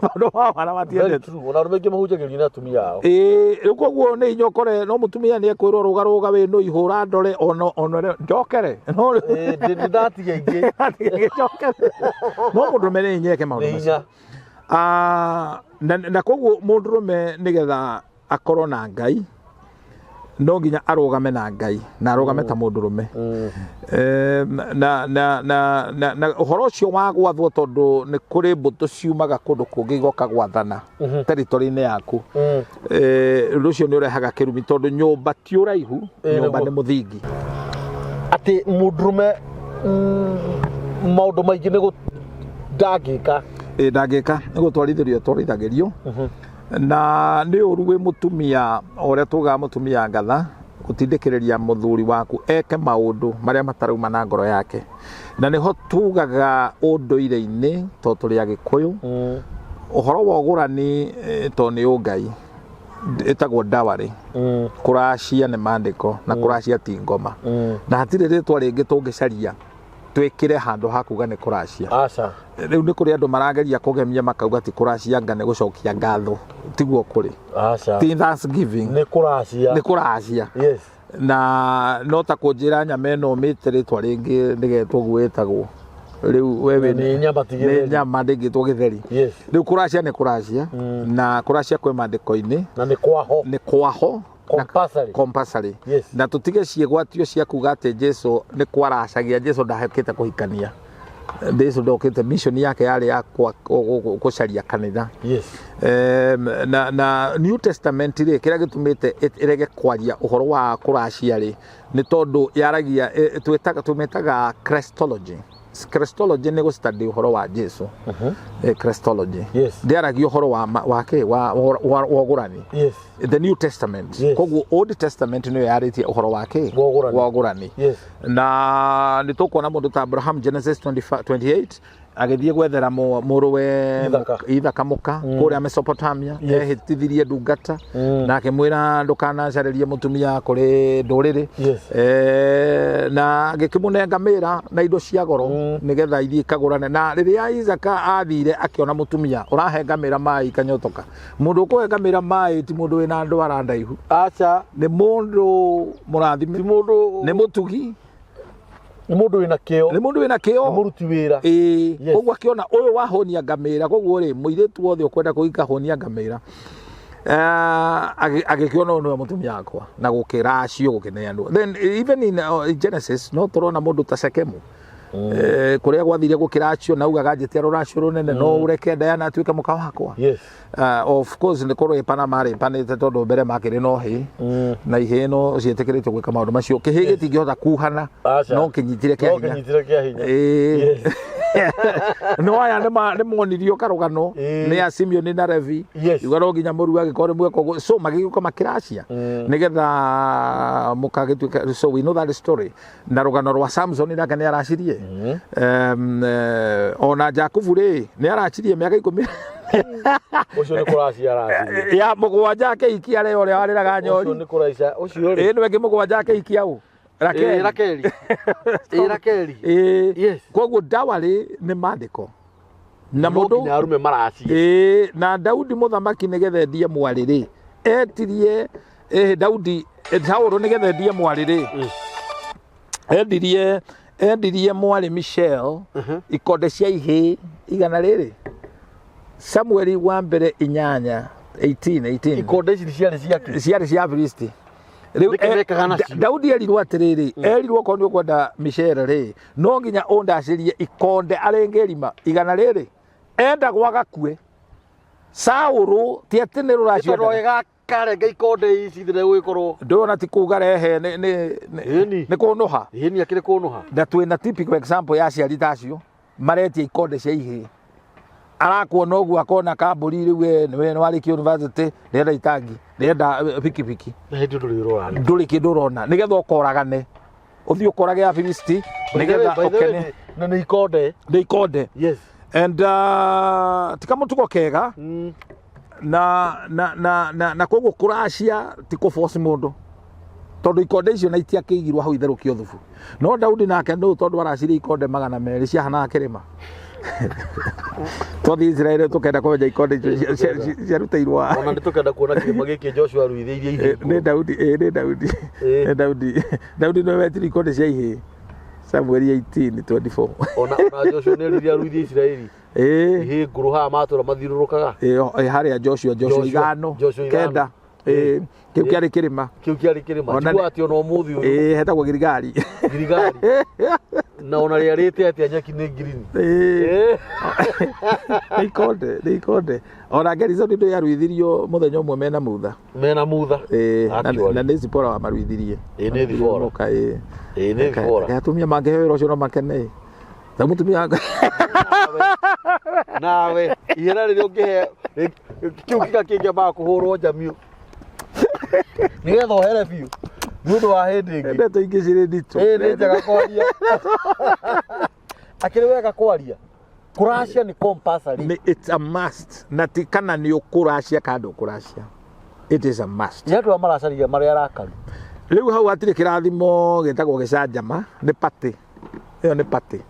maũndũ ma wana Very matiendete. true. Ona arũme aingĩ mahunjagĩrio nĩ atumia ao. Ĩĩ, rĩu koguo nĩ hinya ũkore no mũtumia nĩ ekwĩrwo rũga rũga wĩ nũi hũra ndore ona ona njokere no rĩu. Ĩĩ, nĩ ndatiga ingĩ. Njokere, no mũndũrũme nĩ hinya eke maũndũ Nĩ macio. hinya. Ah, na koguo mũndũrũme nĩgetha akorwo na Ngai no nginya arũgame na Ngai na arũgame ta mũndũrũme. Na ũhoro ũcio wa gwathwo, tondũ nĩ kũrĩ mbũtũ ciumaga kũndũ kũngĩ igoka gwathana territory-inĩ yaku. Ũndũ ũcio nĩ ũrehaga kĩrumi, tondũ nyũmba ti ũraihu. Nyũmba nĩ mũthingi. Atĩ mũndũrũme maũndũ maingĩ nĩ ndangĩka. Ĩ, ndangĩka, nĩ gũtwarithĩrio twarithagĩrio, na nĩ ũru wĩ mũtumia, o ũrĩa tugaga mũtumia ngatha, gũtindĩkĩrĩria mũthuri waku eke maũndũ marĩa matarauma na ngoro yake. Na nĩho tugaga ũndũire-inĩ, tondũ tũrĩ Agĩkũyũ, ũhoro wa ũgũrani, tondũ nĩ ũngai ĩtagwo dowry. Kũracia nĩ mandĩko na kũracia ti ngoma, na hatirĩ rĩtwa rĩngĩ tũngĩcaria twĩkĩre handũ ha kuga nĩ kũracia. Aca. Rĩu nĩ kũrĩ andũ marageria kũgemia makauga ti kũracia, nga nĩ gũcokia ngatho. Tiguo kũrĩ. Aca. Ti thanksgiving. Nĩ kũracia. Nĩ kũracia. Na no ta kũnjĩra nyama ĩno mĩte rĩtwa rĩngĩ ndĩgetwo ũguo ĩtagwo rĩu we wĩ Nĩ nyama ti nĩ gĩtheri. Nyama ndĩngĩtwo gĩtheri. Rĩu kũracia nĩ kũracia, na kũracia kwĩ mandĩko-inĩ. Na nĩ kwaho. Nĩ kwaho. Compulsory. Compulsory. Na tũtige ciĩgwatio cia kuga atĩ Jesu nĩ kwaracagia. Jesu ndahekĩte kũhikania. Jesu ndokĩte, mission yake yarĩ ya gũcaria kanitha. Na New Testament rĩ, kĩrĩa gĩtũmĩte ĩrege kwaria ũhoro wa kũracia rĩ, nĩ tondũ yaragia twĩtaga tũmĩtaga Christology. Christology nĩ gũstudy ũhoro wa Jesu. Christology ndĩaragia ũhoro wa kĩ wa ũgũrani. The New Testament. Koguo Old Testament nĩyo yarĩtie ũhoro wa kĩ? Wa ũgũrani. Wa ũgũrani. Na nĩ tũkuona mũndũ ta Abraham, Genesis 25 28, agĩthiĩ gwethera mũrũwe Ithaka. Ithaka mũka kũrĩa Mesopotamia. Ehĩtithirie ndungata na akĩmwĩra ndũkanacarĩrie mũtumia kũrĩ ndũrĩrĩ. Na agĩkĩmũne ngamĩra na indo cia goro nĩgetha ithiĩ ikagũrane. Na rĩrĩa Isaka athire akĩona mũtumia ũrahe ngamĩra maĩ ikanyotoka, mũndũ ũkũhe ngamĩra maĩ ti mũndũ wĩna ndwara ndaihu. Aca. Nĩ mũndũ mũrathime. Ti mũndũ. Nĩ mũtugi. Nĩ mũndũ wĩna kĩo. Nĩ mũndũ wĩna kĩo. Nĩ mũruti wĩra. Ĩĩ. Koguo akĩona ũyũ wahũnia ngamĩra, koguo rĩ, mũirĩtu wothe ũkwenda kũhika hũnia ngamĩra. Agĩkĩona ũyũ nĩwe mũtumia wakwa, na gũkĩracio gũkĩneanwo. Then even in Genesis no tũrona mũndũ ta Shekemu, kũrĩa gwathire gũkĩracio, na augaga njĩtia rũracio rũnene no ũreke Diana atuĩke mũka wakwa. Of course nĩ kũrĩpana marĩpanĩte, tondũ mbere makĩrĩ no hĩ na ihĩ no ciĩtĩkĩrĩtio gwĩka maũndũ macio. Kĩhĩ gĩtingĩhota kuhana. Aca. No kĩnyitire kĩa No hinya. Kĩnyitire kĩa hinya. Ĩĩ. No aya nĩ monirio karũgano nĩ a Simeoni na Levi. Iuga no nginya mũrue angĩkorwo nĩ mweka ũguo, so magĩgĩũka makĩracia nĩgetha mũkagĩtuĩka. So we know that story. Na rũgano rwa Samson nake nĩ aracirie. Ona Jakubu rĩ, nĩ aracirie mĩaka 17 Ũcio nĩ kũracia aracirie. Ya mũgwanja akĩhikia rĩ ũrĩa warĩraga Ũcio nyori. nĩ kũracia ũcio rĩ. Ĩ, nĩwe kĩmũgwanja akĩhikia ũ? Ĩĩ, Rakeli. Rakeli. Ĩĩ, Rakeli. Ĩĩ. Koguo dowry nĩ mandĩko na No mũndũ nginya arũme maracie. Ĩĩ, na Daudi mũthamaki nĩgetha endie mwarĩ rĩ, etirie Daudi, Saũlũ nĩgetha endie mwarĩ rĩ, endirie mwarĩ Michelle ikonde cia ihĩĩ igana rĩrĩ. Samueli wa mbere 8 18 18. Ikonde ici ciarĩ ciake. Ciarĩ cia Afilisti. Rĩu Nĩkĩ mekaga nacio? Daudi erirwo atĩrĩrĩ, erirwo okorwo nĩ ũkwenda Michelle rĩ, no nginya ũndacĩrie ikonde arĩ ngĩrima igana rĩrĩ, endagwo agakue. Saũlũ ti atĩ nĩ rũracio. Tondũ agĩgakarenga ikonde ici thĩna gũgĩkorwo. Ndũrona ti kuga rehe Ĩni. nĩ kũnũha. Ĩni, akĩrĩ kũnũha. Na twĩna typical example ya aciari ta acio maretia ikonde cia ihĩĩ. Arakuona ũguo akona kambũri rĩu, we nĩwe nĩwarĩkia university, ndĩrenda itangi, ndĩrenda bikibiki. Na hĩndĩ ndũrĩ ũrona. Ndũrĩ kĩndũ ũrona, nĩgetha ũkoragane, ũthiĩ ũkorage Afilisti nĩgetha ũkene. Na nĩ ikonde. Nĩ ikonde. And tika mũtugo kega. Na koguo kũracia ti kũboci mũndũ tondũ ikonde icio na itiakĩigirwo hau itherũkio thubu. No Daudi nake nũ tondũ aracirie ikonde 200 ciahanaga kĩrĩma. Twathiĩ Israeli tũkenda kũmenya ikonde icio ciarutĩirwo Ona nĩ tũkenda kuona kĩrĩma gĩkĩ Joshua aruithĩirie ihĩĩ. Nĩ Daudi, nĩ Daudi. Nĩ Daudi. Daudi nĩwe wetirie ikonde cia ihĩĩ. Samueli 18:24. Ona Joshua nĩ erire aruithie Isiraeli. Ihĩĩ ngũrũ haha matũra mathiũrũrũkaga. Harĩa Joshua, Joshua 5 Joshua 9. Kĩu kĩarĩ kĩrĩma. Kĩu kĩarĩ kĩrĩma. Njiguaga atĩ ona ũmũthĩ ũyũ. Hetagwo Giligali. Giligali. Na ona rĩarĩte atĩa nyeki nĩ ngirini. Nĩ ikonde, nĩ ikonde. Ona Gerizoni ndũ yaruithirio mũthenya ũmwe mena Mutha. Mena Mutha. Na nĩ Zipora wamaruithirie. Nĩ Zipora. Nĩ Zipora. Atumia mangĩheo wĩra ũcio no makene. Ta mũtumia nawe ihera rĩrĩa ũngĩheo kĩu kĩga kĩngĩambaga kũhũrwo njamiũ nĩgetha ũhere biũ nĩ ũndũ wa hĩndĩ ĩngĩ. Ndeto ingĩ cirĩ nditũ. Nĩ njega kwaria. Akĩrĩ wega kwaria. Kũracia nĩ compulsory. Nĩ it's a must. Na ti kana nĩ ũkũracia kana ndũkũracia. It is a must. Nĩ andũ arĩa maracaria marĩa arakaru. Rĩu hau hatirĩ kĩrathimo gĩtagwo gĩcanjama, nĩ party. Ĩyo nĩ party.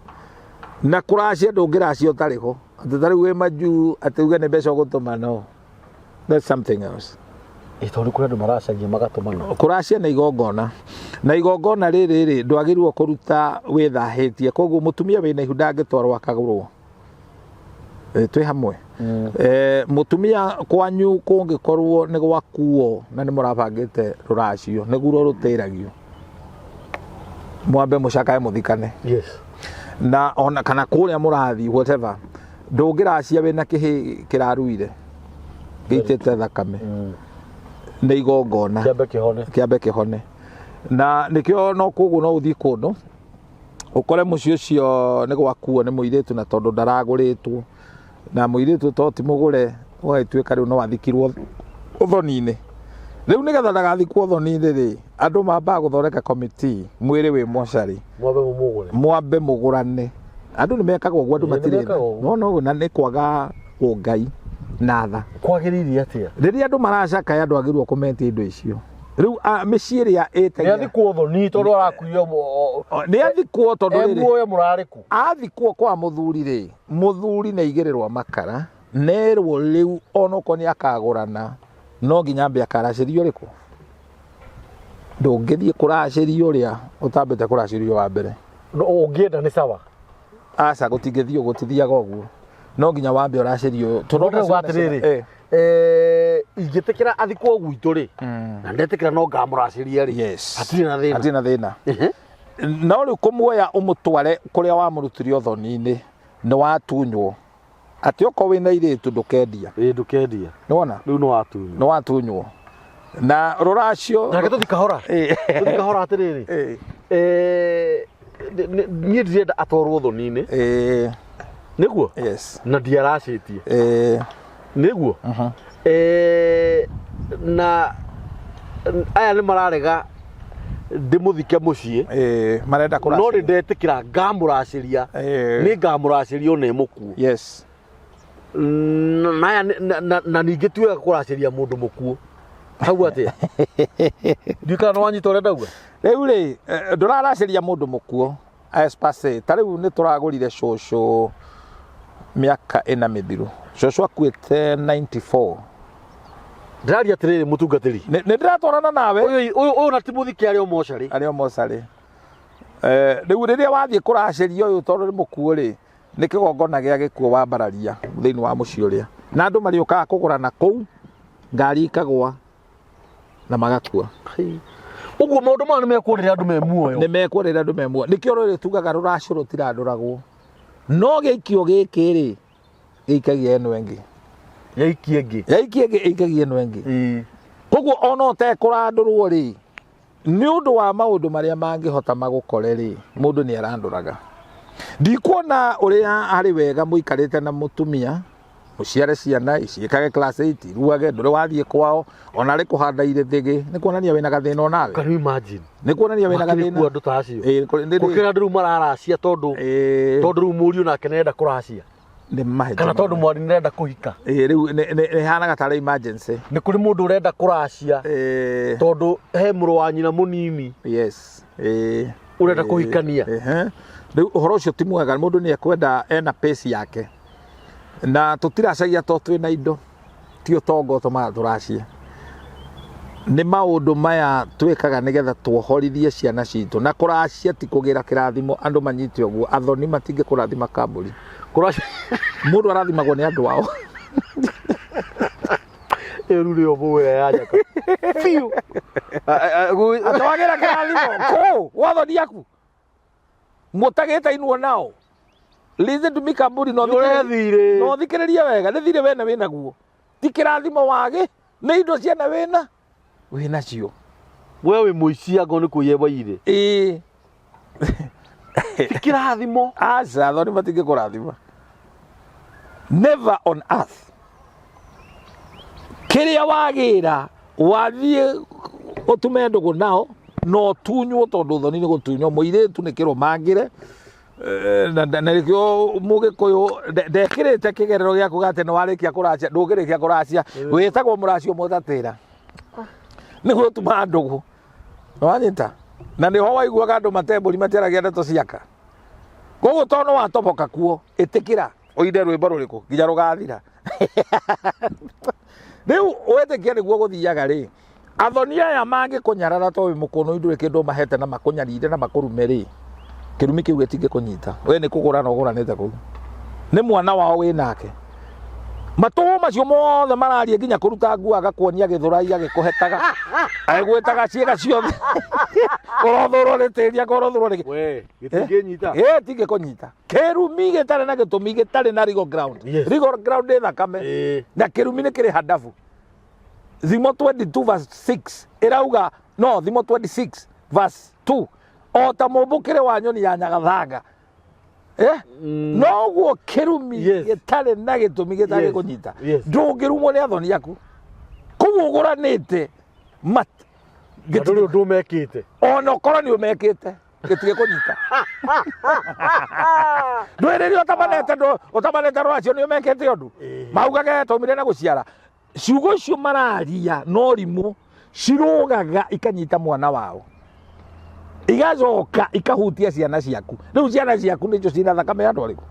Na kũracia ndũngĩracia ũtarĩ ho. Atĩ ta rĩu wĩ majuu atĩ uge nĩ mbeca ũgũtũma no. That's something else. Tondũ kũrĩ andũ maracagia magatũmana. Kũracia nĩ igongona. Na igongona rĩrĩ rĩ ndwagĩrĩirwo kũruta wĩthahĩtie. Koguo mũtumia wĩna ihu ndangĩtwarwo akagũrwo. Twĩ hamwe. Mũtumia kwanyu kũngĩkorwo nĩ gwakuo na nĩ mũrabangĩte rũracio nĩguo rũtĩragio. Mwambe mũcakae mũthikane. Yes. Na ona kana kũrĩa mũrathiĩ whatever ndũngĩracia wĩna kĩhĩ kĩraruire gĩitĩte thakame. Nĩ igongona. Kĩambe kĩhone. Kĩambe kĩhone. Na nĩkĩo no koguo no ũthiĩ kũndũ ũkore mũciĩ ũcio nĩ gwakuo nĩ mũirĩtu na tondũ ndaragũrĩtwo na mũirĩtu to ti mũgũre ũgagĩtuĩka rĩu no athikirwo ũthoni-inĩ. Rĩu nĩgetha ndagathikwo ũthoni-inĩ rĩ andũ mambaga gũthondeka committee mwĩrĩ wĩ mocarĩ. Mwambe mũmũgũre. Mwambe mũgũrane. Andũ nĩ mekaga ũguo, andũ matirĩ tha. No no na nĩ kwaga ũngai na tha. Kwagĩrĩire atĩa? Rĩrĩa andũ maracakaya ndwagĩrĩirwo kũmetia indo icio. Rĩu mĩciĩ ĩrĩa ĩtagia. Nĩ athikwo thoni tondũ arakuire Nĩ athikwo tondũ rĩrĩ. Muoyo mũrarĩ kũ? Athikwo kwa mũthuri rĩ, mũthuri nĩ aigĩrĩrwo makara, nerwo rĩu onokorwo nĩ akagũrana no nginya ambe akaracĩrio rĩkũ? Ndũngĩthiĩ kũracĩrio ũrĩa ũtambĩte kũracĩrio wa mbere. No ũngĩenda nĩ sawa. Aca gũtingĩthiĩ gũtithiaga ũguo. No nginya wambe ũracĩrio. Tũroga atĩrĩrĩ. Ingĩtĩkĩra athikwo gwitũ rĩ, na ndetĩkĩra no ngamũracĩria rĩ. Yes. Hatirĩ na thĩna. Hatirĩ na thĩna. No rĩu kũmuoya ũmũtware kũrĩa wamũrutire ũthoni-inĩ nĩ watunywo. Atĩ okorwo wĩna airĩtu ndũkendia. Ndũkendia. Nĩwona? Rĩu nĩ watunywo. Nĩ watunywo. Na rũracio. Nake tũthi kahora. Tũthi kahora atĩrĩrĩ. Niĩ ndirenda atwarwo thoni-inĩ. Nĩguo? Yes. Na ndiaracĩtie. Nĩguo? Na aya nĩ mararega ndĩmũthike mũciĩ. Marenda kũracĩria. No nĩ ndetĩkĩra ngamũracĩria. Nĩ ngamũracĩria ona mũkuo. Yes. Na ningĩ ti wega kũracĩria mũndũ mũkuo. Hau atĩa? Ndiũĩ kana nĩ wanyita ũrĩa ndauga? Rĩu rĩ, ndũraracĩria mũndũ mũkuo as per se. Ta rĩu nĩ tũragũrire cũcũ mĩaka ĩna mĩthiru. Cũcũ akuĩte 94. Ndĩraria atĩrĩrĩ mũtungatĩri. Nĩ ndĩratwarana nawe. Ũyũ na ti mũthike arĩ o mocarĩ. Arĩ o mocarĩ. Rĩu rĩrĩa wathiĩ kũracĩria ũyũ tondũ nĩ mũkuo rĩ, nĩ kĩgongona gĩa gĩkuũ wambararia thĩinĩ wa mũciĩ ũrĩa. Na andũ marĩũkaga kũgũrana kũu, ngari ikagwa na magakua. Ũguo maũndũ maya nĩ mekwo rĩrĩa andũ me muoyo. Nĩ mekwo rĩrĩa andũ me muoyo. Nĩkĩo rũrĩrĩ tugaga rũracio rũtirandũragwo. No gĩikio gĩkĩ rĩ, gĩikagia ĩno ĩngĩ. Gĩikie ĩngĩ. Gĩikie ĩngĩ ĩikagia ĩno ĩngĩ. Koguo ona ũtekũrandũrwo rĩ, nĩ ũndũ wa maũndũ marĩa mangĩhota magũkore rĩ, mũndũ nĩ arandũraga. Ndikuona ũrĩa harĩ wega mũikarĩte na mũtumia, mũciare ciana, iciĩkage class 8, iruage, ndũrĩ wathiĩ kwao, ona arĩ kũhanda irĩthĩgĩ, nĩ kuonania wĩna gathĩna onawe. Can you imagine? Nĩ kuonania wĩna Makĩrĩ gathĩna. kuo andũ ta acio. Nĩ Gũkĩra andũ rĩu mararacia tondũ tondũ rĩu mũriũ nake nĩarenda kũracia. Nĩ mahĩtia. Kana tondũ mwarĩ nĩrenda kũhika. Ĩĩ, rĩu nĩ hanaga tarĩ emergency. Nĩ kũrĩ mũndũ ũrenda kũracia tondũ he mũrũ wa nyina mũnini ũrenda kũhikania. Ehe. Rĩu ũhoro ũcio ti mwega, mũndũ nĩ ekwenda ena pace yake, na tũtiracagia to twĩna indo, ti ũtonga ũtũmaga tũracie, nĩ maũndũ maya twĩkaga nĩgetha tuohorithie ciana citũ. Na kũracia ti kũgĩra kĩrathimo, andũ manyite ũguo. Athoni matingĩkũrathima, kambũri. Kũracia. Mũndũ arathimagwo nĩ andũ ao. Ĩyo rĩu nĩyo mbũĩ ya njaka biũ. Atwagĩra kĩrathimo kũ gwathoni aku mũtagĩte inwo nao. Listen to me, kamburi, no thikĩrĩrie. Ũrethirĩ. No thikĩrĩrie wega, nĩ thirĩ wene wĩnaguo, ti kĩrathimo wagĩ, nĩ indo ciana wĩna wĩnacio. We wĩ mũici, angorwo nĩ kũiya waire. Ĩĩ. Ti kĩrathimo. Aca, athoni matingĩkũrathima, never on earth. Kĩrĩa wagĩra wathiĩ ũtume ndũgũ nao no ũtunywo, tondũ thoni nĩ gũtunywo. Mũirĩtu nĩ kĩrũmangĩre. Na nĩkĩo mũgĩkũyũ ndekĩrĩte kĩgerero gĩa kuga atĩ nĩ warĩkia kũracia, ndũngĩrĩkia kũracia, wĩtagwo mũracio mũtatĩra nĩ gũtuma ndũgũ. Wanyita? Na nĩho waiguaga andũ matembũri matiaragia ndeto ciaka. Koguo tondũ nĩ watoboka kuo, ĩtĩkĩra ũine rwĩmbo rũrĩkũ nginya rũgathira. Rĩu wetĩkia nĩguo gũthiaga rĩ, athoni aya mangĩkũnyarara to wĩ mũkũnũ, ndũrĩ kĩndũ mahete, na makũnyarire na makũrume rĩ, kĩrumi kĩu gĩtingĩkũnyita. We nĩ kũgũrana ũgũranĩte kũu nĩ mwana wao wĩ nake. Matũ macio mothe mararia, nginya kũruta nguo agakuonia gĩthũrai, agĩkũhetaga, agĩgwĩtaga ciĩga ciothe, ũrothũrwo nĩ tĩri anga ũrothũrwo nĩ We gĩtingĩnyita. Ĩ, tingĩkũnyita. Kĩrumi gĩtarĩ na gĩtũmi, gĩtarĩ na legal ground. Legal ground nĩ thakame. Na kĩrumi nĩ kĩrĩ handabu. Thimo 22 verse 6 ĩrauga, no Thimo 26 verse 2, o ta mũmbũkĩre wa nyoni ya nyagathanga, eh? Noguo kĩrumi gĩtarĩ na gĩtũmi gĩtangĩkũnyita. Ndũngĩrumwo nĩ athoni aku kũu ũgũranĩte mat Na ndũrĩ ũndũ ũmekĩte. Ona ũkorwo nĩ ũmekĩte, gĩtigĩkũnyita. Ndwĩrĩria ũtamanete, ũtamanete rũracio nĩ ũmekĩte ũndũ, maugage twaumire na gũciara. Ciugo icio mararia no rimũ cirũgaga ikanyita mwana wao, igacoka ikahutia ciana ciaku. Rĩu ciana ciaku nĩcio cina thakame ya andũ arĩkũ?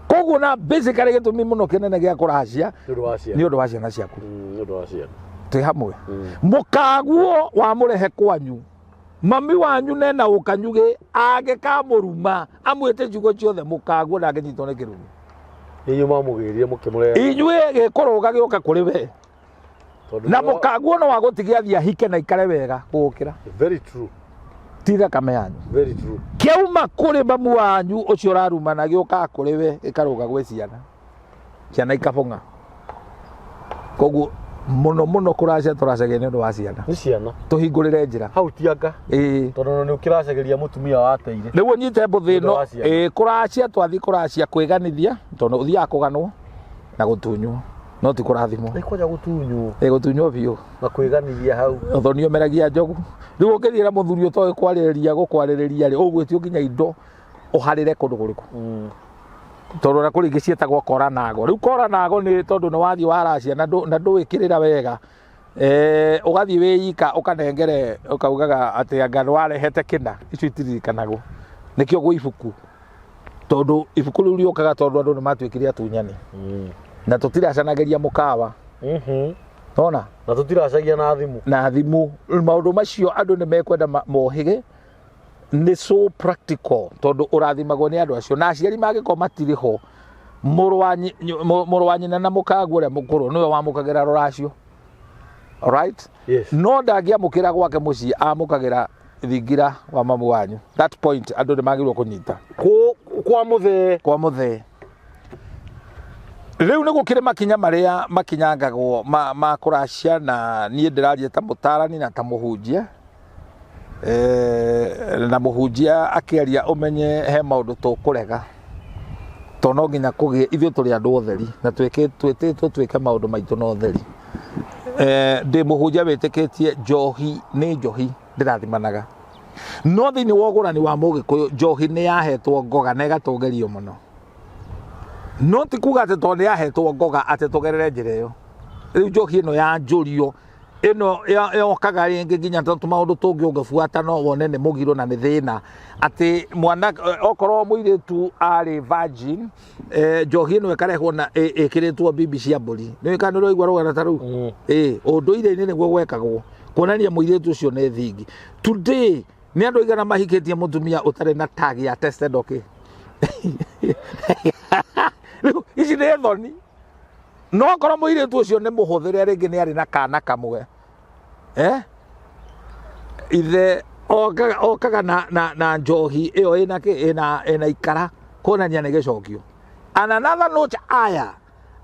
Koguo na basically gĩtũmi mũno kĩnene gĩa kũracia Nĩ ũndũ wa ciana. Nĩ ũndũ wa ciana ciaku. Nĩ ũndũ wa ciana. Twĩ hamwe? Mũkaguo wamũrehe kwanyu, mami wanyu nena ũkanyugĩ, angĩkamũruma amwĩte ciugo ciothe, mũkaguo ndangĩnyitwo nĩ kĩrumi. Inyuĩ mamũgĩrire mũkĩmũrehe. Inyuĩ gĩkũrũga gĩũka kũrĩ we. Tondũ Na mũkaguo no wagũtigia athiĩ ahike na ikare wega gũgũkĩra. Very true. Ti thakame yanyu. Very true. Kĩauma kũrĩ mamu wanyu ũcio ũrarumana, gĩũkaga kũrĩ we, gĩkarũga gwĩ ciana, ciana ikabũng'a. Koguo mũno mũno kũracia tũracagia nĩ ũndũ wa ciana. Nĩ ciana. Tũhingũrĩre njĩra. Hau tianga. Ĩĩ. Tondũ nĩ ũkĩracagĩria mũtumia wateire. Nĩguo nyite mbũthĩ Nĩ ũndũ ĩno. wa ciana. Ĩĩ, kũracia twathiĩ kũracia kwĩganithia, tondũ ũthiaga kũganwo na gũtunywo, no ti kũrathimwo. Nĩ kwanja gũtunywo. Ĩĩ, gũtunywo biũ. Na kwĩganithia hau. Ũthoni ũmeragia njogu. Rĩu ũngĩthiĩ na mũthuri ũtoĩ kwarĩrĩria, gũkwarĩrĩria rĩ, ũgwĩtio nginya indo ũharĩre kũndũ kũrĩkũ, tondũ ona kũrĩ ingĩ ciĩtagwo kora nago. Rĩu kora nago nĩ tondũ nĩ wathiĩ waracia na ndũĩkĩrĩra wega. Ũgathiĩ wĩ ika ũkanengere, ũkaugaga atĩ anga nĩ warehete kĩna. Icio itiririkanagwo, nĩkĩo gwĩ ibuku, tondũ ibuku rĩu rĩũkaga tondũ andũ nĩ matuĩkire atunyani na tũtiracanagĩria mũkawa ona. Na tũtiracagia na thimũ. Na thimũ. Maũndũ macio andũ nĩ mekwenda mohĩge nĩ so practical, tondũ ũrathimagwo nĩ andũ acio, na aciari mangĩkorwo matirĩ ho, mũrũ wa nyina na mũkaguo ũrĩa mũkũrũ nĩwe wamũkagĩra rũracio, alright? Yes. No ndangĩamũkĩra gwake mũciĩ, amũkagĩra thingira wa mamu wanyu. That point andũ nĩ magĩrĩirwo kũnyita. Kwa mũthee. Kwa mũthee. Rĩu nĩ gũkĩrĩ makinya marĩa makinyangagwo ma kũracia, na niĩ ndĩraria ta mũtarani na ta mũhunjia. Na mũhunjia akĩaria, ũmenye he maũndũ tũkũrega, tondũ no nginya kũgĩe ithuĩ tũrĩ andũ otheri na twĩtĩtwo twĩke maũndũ maitũ na ũtheri. Ndĩ mũhunjia wĩtĩkĩtie njohi nĩ njohi, ndĩrathimanaga, no thĩinĩ wa ũgũrani wa mũgĩkũyũ, njohi nĩ yahetwo ngoga na ĩgatũgĩrio mũno. No ti kuga atĩ tondũ nĩ ahetwo ngoga atĩ tũgerere njĩra ĩyo. Rĩu njohi ĩno ya njũrio ĩno yokaga rĩngĩ nginya tũmaũndũ tũngĩ ũngĩbuata no wone nĩ mũgiro na nĩ thĩna atĩ mwana okorwo mũirĩtu arĩ virgin, njohi ĩno ĩkarehwo na ĩkĩrĩtwo bibi cia mbũri. Nĩ kana nĩ ũraigua rũgano ta rũu? Ĩ ũndũire-inĩ nĩguo gwekagwo kuonania mũirĩtu ũcio nĩ thingi. Today nĩ andũ aigana mahikĩtie mũtumia ũtarĩ na tag ya tested okay? Rĩu ici nĩ thoni. No akorwo mũirĩtu ũcio nĩ mũhũthĩre rĩngĩ nĩ arĩ na kana kamwe, ithe okaga na njohi ĩyo ĩna kĩ ĩna ikara kuonania nĩ gĩcokio. And another note, aya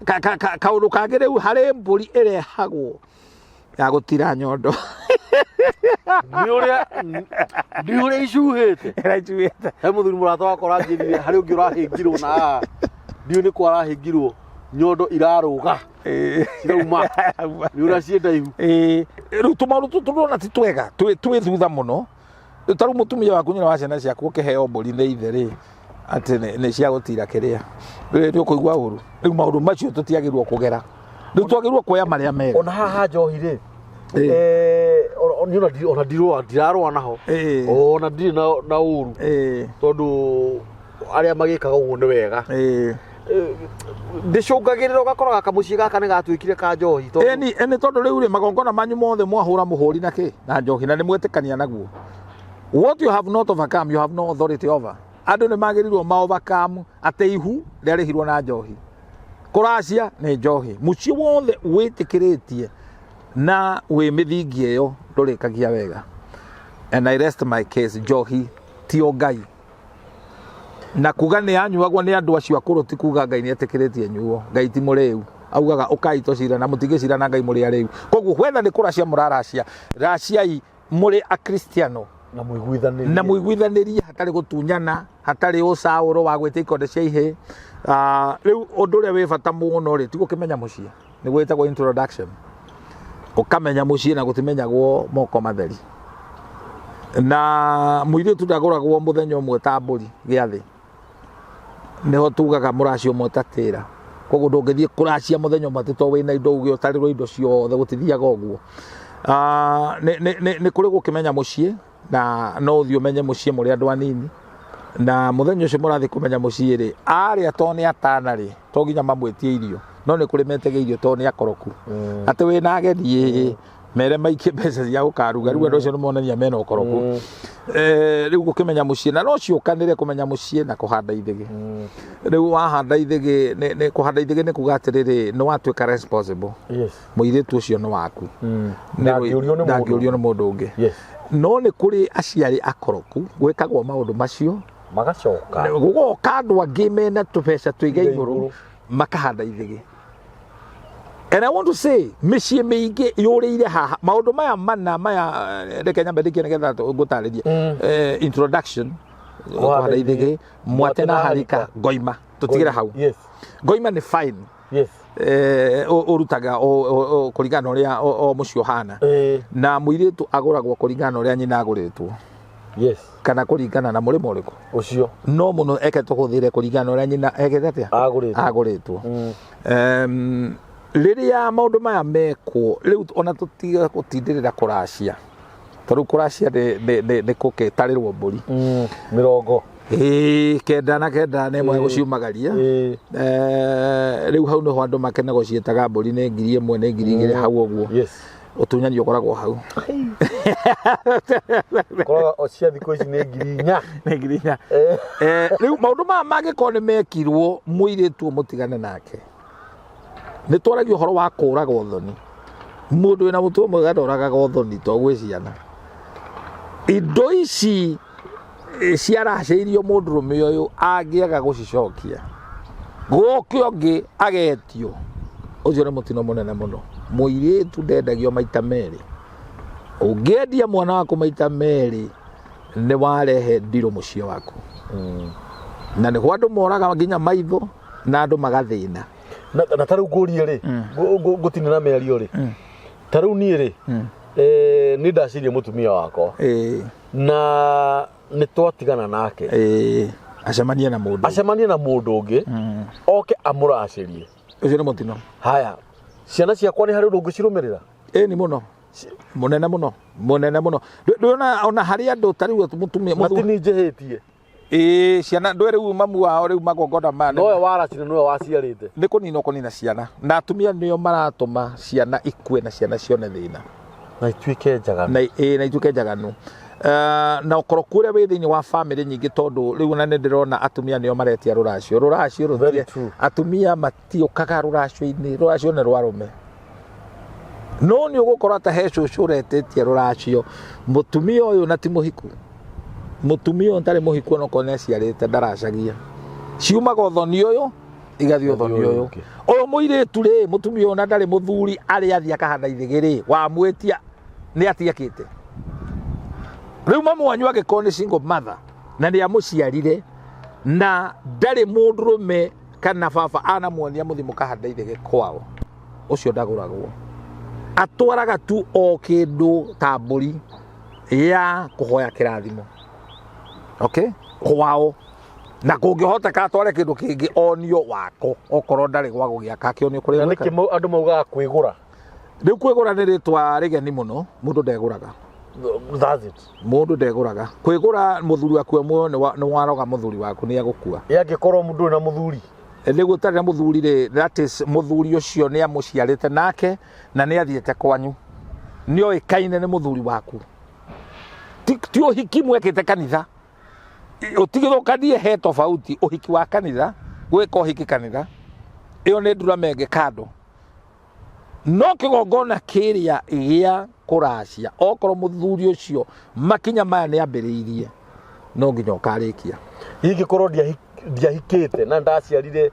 kaũndũ kangĩ rĩu harĩ mbũri ĩrehagwo ya gũtira nyondo. Nĩ ũrĩa icuhĩte. Ĩracuhĩte. He mũthuri mũrata wakwa ũranjĩrire harĩ ũngĩ ũrahĩngirwo na haha ndiũĩ nĩ kũ arahĩngirwo, nyondo irarũga cirauma nĩ ũrĩa ciĩ ndaihu. Rĩu tũmaũndũ tũtũ tũrona ti twega, twĩ thutha mũno. Ta rĩu mũtumia waku nyina wa ciana ciaku ũkĩheo mbũri nĩ ithe rĩ, atĩ nĩ cia gũtira kĩrĩa, rĩu nĩ ũkũigua ũru. Rĩu maũndũ macio tũtiagĩrĩirwo kũgera, rĩu twagĩrĩirwo kuoya marĩa mega. Ona haha njohi rĩ, niĩ ona ndirũa, ndirarũa naho, ona ndirĩ na ũru, tondũ arĩa magĩkaga ũguo nĩ wega. Ndĩcũngagĩrĩra ũgakora kamũciĩ gaka nĩ gatuĩkire ka njohi tondũ Ĩni nĩ tondũ rĩu rĩ magongona manyu mothe mwahũra mũhũri na kĩ na njohi na nĩ mwetĩkania naguo. What you have not overcome you have no authority over. Andũ nĩ magĩrĩirwo ma overcome atĩ ihu rĩarĩhirwo na njohi, kũracia nĩ njohi, mũciĩ wothe wĩtĩkĩrĩtie na wĩ mĩthingi ĩyo ndũrĩkagia wega. And I rest my case. Njohi ti o Ngai, na kuga nĩ yanyuagwo nĩ andũ acio akũrũ ti kuga Ngai nĩ etĩkĩrĩtie nyuo. Ngai ti mũrĩu, augaga ũkai tũcira na mũtingĩcira na Ngai mũrĩ arĩu. Koguo whether nĩ kũracia mũraracia, raciai mũrĩ akristiano na mũiguithanĩrie, na mũiguithanĩrie, hatarĩ gũtunyana, hatarĩ ũcaũro wa gwĩtia ikonde cia ihĩ. Rĩu ũndũ ũrĩa wĩ bata mũno rĩ, ti gũkĩmenya mũciĩ, nĩguo ĩtagwo introduction. Ũkamenya mũciĩ na gũtimenyagwo moko matheri, na mũirĩtu ndagũragwo mũthenya ũmwe ta mbũri gĩathĩ. Nĩho tugaga mũracio ũmwe ta tĩra. Koguo ndũngĩthiĩ kũracia mũthenya ũmwe atĩ to wĩna indo uge ũtarĩrwo indo ciothe, gũtithiaga ũguo. Nĩ kũrĩ gũkĩmenya mũciĩ, na no ũthiĩ ũmenye mũciĩ mũrĩ andũ anini, na mũthenya ũcio mũrathiĩ kũmenya mũciĩ rĩ, arĩa to nĩ atana rĩ, to nginya mamwĩtie irio, no nĩ kũrĩ metegia irio to nĩ akoroku, atĩ wĩna ageni ĩ mere maikie mbeca cia gũkaruga. Rĩu andũ acio nĩ monania mena ũkoroku. Rĩu gũkĩmenya mũciĩ na no ciũkanĩre kũmenya mũciĩ na kũhanda ithĩgĩ. Rĩu wahanda ithĩgĩ, nĩ kũhanda ithĩgĩ nĩ kuga atĩrĩrĩ, nĩ watuĩka responsible. Mũirĩtu ũcio nĩ waku. Ndangĩũrio nĩ mũndũ. Ndangĩũrio nĩ mũndũ ũngĩ. No nĩ kũrĩ aciari akoroku gwĩkagwo maũndũ macio magacoka gũgoka andũ angĩ mena tũbeca tũiga igũrũ igũrũ. Makahanda ithĩgĩ. And I want to say mĩciĩ mĩingĩ yũrĩire haha maũndũ maya mana maya. Reke nyambe ndĩkie nĩgetha ngũtarĩrie. Introduction, kũhanda ithĩgĩ, mwate na harika, ngoima tũtigĩre hau. Ngoima nĩ fine. Ũrutaga kũringana na ũrĩa o mũciĩ ũhana, na mũirĩtu agũragwo kũringana na ũrĩa nyina agũrĩtwo kana kũringana na mũrĩmo ũrĩkũ ũcio. No mũno eke tũhũthĩre kũringana na ũrĩa nyina ekĩte atĩa? Agũrĩtwo. Agũrĩtwo. Rĩrĩa maũndũ maya mekwo rĩu, ona tũtige gũtindĩrĩra kũracia, tondũ kũracia nĩ gũkĩtarĩrwo mbũri. Mĩrongo. Ĩĩ, 99 nĩ ĩmwe gũciumagaria. Rĩu hau nĩho andũ makenagwo ciĩtaga mbũri nĩ 1000, nĩ 2000 hau ũguo. Ũtunyani ũkoragwo hau. Koraga o cia thikũ ici nĩ 4000. Nĩ 4000. Rĩu maũndũ maya mangĩkorwo nĩ mekirwo, mũirĩtu mũtigane nake. Nĩ twaragia ũhoro wa kũraga ũthoni. Mũndũ wĩna mũtwe mwega ndoragaga ũthoni to gwĩ ciana. Indo ici ciaracĩirio mũndũrũme ũyũ angĩaga gũcicokia, gũke ũngĩ agetio, ũcio nĩ mũtino mũnene mũno. Mũirĩtu ndendagio maita merĩ. Ũngĩendia mwana waku maita merĩ, nĩ warehe ndirũ mũciĩ waku, na nĩho andũ moraga nginya maitho na andũ magathĩna. Na ta rĩu ngũrie rĩ, ngũtinĩ na mĩario rĩ, ta rĩu niĩ rĩ, nĩ ndacirie mũtumia wakwa na nĩ twatigana nake. Acemanie na mũndũ. Acemanie na mũndũ ũngĩ oke amũracĩrie. Ũcio nĩ mũtino. Haya, ciana ciakwa nĩ harĩ ũndũ ũngĩcirũmĩrĩra? Ĩni mũno, mũnene mũno, mũnene mũno. Ndũrona ona harĩ andũ ta rĩu mũtumia na ti niĩ njĩhĩtie. Ĩĩ, ciana ndũĩ rĩu mamu wao rĩu magongona maya nowe waracire, nowe waciarĩte. Nĩ kũnina ũkũnina ciana, na atumia nĩo maratũma ciana ikue na ciana cione thĩna. Na ituĩke njaganu. Na ĩĩ, na ituĩke njaganu. Na ũkoroku ũrĩa wĩ thĩinĩ wa famĩlĩ nyingĩ, tondũ rĩu ona nĩ ndĩrona atumia nĩo maretia rũracio, rũracio Very rũtie true. Atumia matiũkaga rũracio-inĩ, rũracio nĩ rwa arũme. No nĩ ũgũkorwo ta he cũcũ ũretĩtie rũracio, mũtumia ũyũ na ti mũhiku, mũtumia ũyũ ntarĩ mũhiku, onokorwo nĩ aciarĩte ndaracagia, ciumaga ũthoni ũyũ igathiĩ ũthoni ũyũ. Ũngĩ. Ũyũ mũirĩtu rĩ, mũtumia ũyũ na ndarĩ mũthuri, arĩ athiĩ akahanda ithĩgĩ rĩ, wamwĩtia nĩ atiakĩte. Rĩu mamu wanyu angĩkorwo nĩ single mother na nĩ amũciarire na ndarĩ mũndũrũme kana baba anamuonia mũthiĩ mũkahanda ithĩgĩ kwao, ũcio ndagũragwo, atwaraga tu o kĩndũ ta mbũri ya kũhoya kĩrathimo, okay, kwao, na kũngĩhoteka atware kĩndũ kĩngĩ onio wako, okorwo ndarĩ gwa gũgĩaka akĩonio kũrĩa Na gwĩkaga. nĩkĩ andũ maugaga kwĩgũra? Rĩu kwĩgũra nĩ rĩtwa rĩgeni mũno, mũndũ ndegũraga. That's it. Mũndũ ndegũraga. Kwĩgũra mũthuri waku e muoyo nĩ waroga mũthuri waku, nĩ agũkua. Ĩ angĩkorwo mũndũ ũyũ na mũthuri? Nĩguo ũtarĩ na mũthuri rĩ, that is mũthuri ũcio nĩ amũciarĩte nake na nĩ athiĩte kwanyu, nĩ oĩkaine nĩ mũthuri waku, ti ũhiki mwekĩte kanitha. Ũtigithũkanie, he tofauti ũhiki wa kanitha, gwĩka ũhiki kanitha ĩyo nĩ nduramenge kando, no kĩgongona kĩrĩa gĩa kũracia, okorwo mũthuri ũcio makinya maya nĩ ambĩrĩirie, no nginya ũkarĩkia. Ingĩkorwo ndiahikĩte na ndaciarire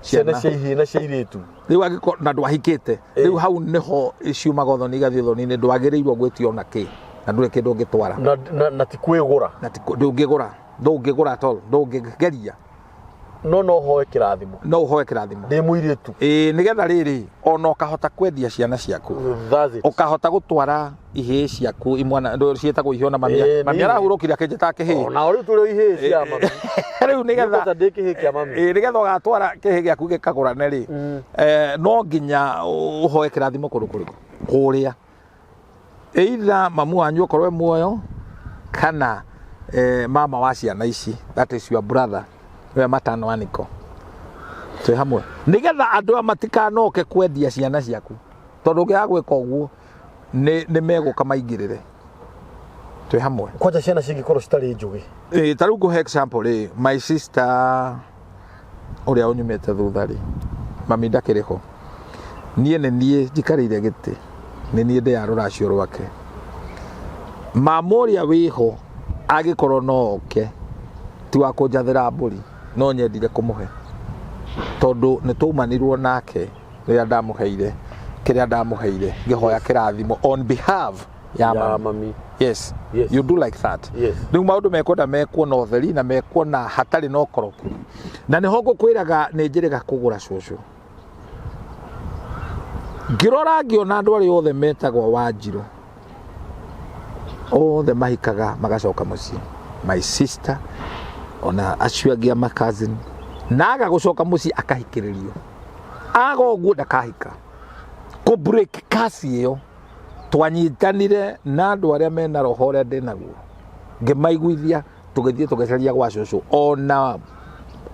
ciana Ciana. cia ihĩĩ na cia irĩtu? Rĩu angĩkorwo na ndwahikĩte, rĩu hau nĩho ciumaga ũthoni igathiĩ ũthoni-inĩ, ndwagĩrĩirwo gwĩtio ona kĩ na ndũrĩ kĩndũ ũngĩtwara. Na ti kwĩgũra. Na ndũngĩgũra, ndũngĩgũra at all, ndũngĩgeria. No hoe kĩrathimo. No ũhoe kĩrathimo. Ndĩ mũirĩtu. Ĩĩ, nĩgetha rĩrĩ ona ũkahota kwendia ciana ciaku, That's it. ũkahota gũtwara ihĩĩ ciaku, imwana ciĩtagwo ihĩĩ ona mami. Ĩĩ, Mami arahurũkire akĩnjĩta kĩhĩĩ. Ona rĩu tũrĩ ihĩĩ cia mami. Rĩu nĩgetha Nĩngwenda ndĩ kĩhĩĩ kĩa mami. Ĩĩ, nĩgetha ũgatwara kĩhĩĩ gĩaku gĩkagũrane rĩ, no nginya ũhoe kĩrathimo kũndũ kũrĩkũ? Kũrĩa either mamu wanyu okorwo e muoyo kana mama wa ciana ici, that is your brother, we matano aniko twĩ hamwe, nĩgetha andũ aya matikanoke kwendia ciana ciaku, tondũ ũngĩaga gwĩka ũguo nĩ megũka maingĩrĩre. Twĩ hamwe? Kwanja ciana cingĩkorwo citarĩ njũgĩ. Ĩ, ta rĩu ngũhe example rĩ, my sister ũrĩa ũnyumĩte thutha rĩ, mami ndakĩrĩ ho, niĩ nĩ niĩ njikarĩire gĩtĩ, nĩ niĩ ndĩya rũracio rwake. Mama ũrĩa wĩho angĩkorwo no oke, ti wa kũnjathĩra mbũri, no nyendire kũmũhe, tondũ nĩ twaumanirwo nake rĩrĩa ndamũheire kĩrĩa ndamũheire ngĩhoya kĩrathimo on behalf ya ya mami. Mami. Yes. Yes. You do like that. Yes. Rĩu maũndũ mekwenda mekwo na ũtheri na mekwo na hatarĩ na ũkoroku, na nĩho ngũkwĩraga nĩ njĩrĩga kũgũra cũcũ. Ngĩrora ngĩona andũ arĩa othe metagwo Wanjirũ othe mahikaga magacoka mũciĩ, my sister ona acio angĩ a my cousin, na aga gũcoka mũciĩ akahikĩrĩrio, aga ũguo ndakahika. Kũ break kasi ĩyo twanyitanire na andũ arĩa mena roho ũrĩa ndĩ naguo, ngĩmaiguithia, tũgĩthiĩ tũgĩcaria gwa cũcũ, ona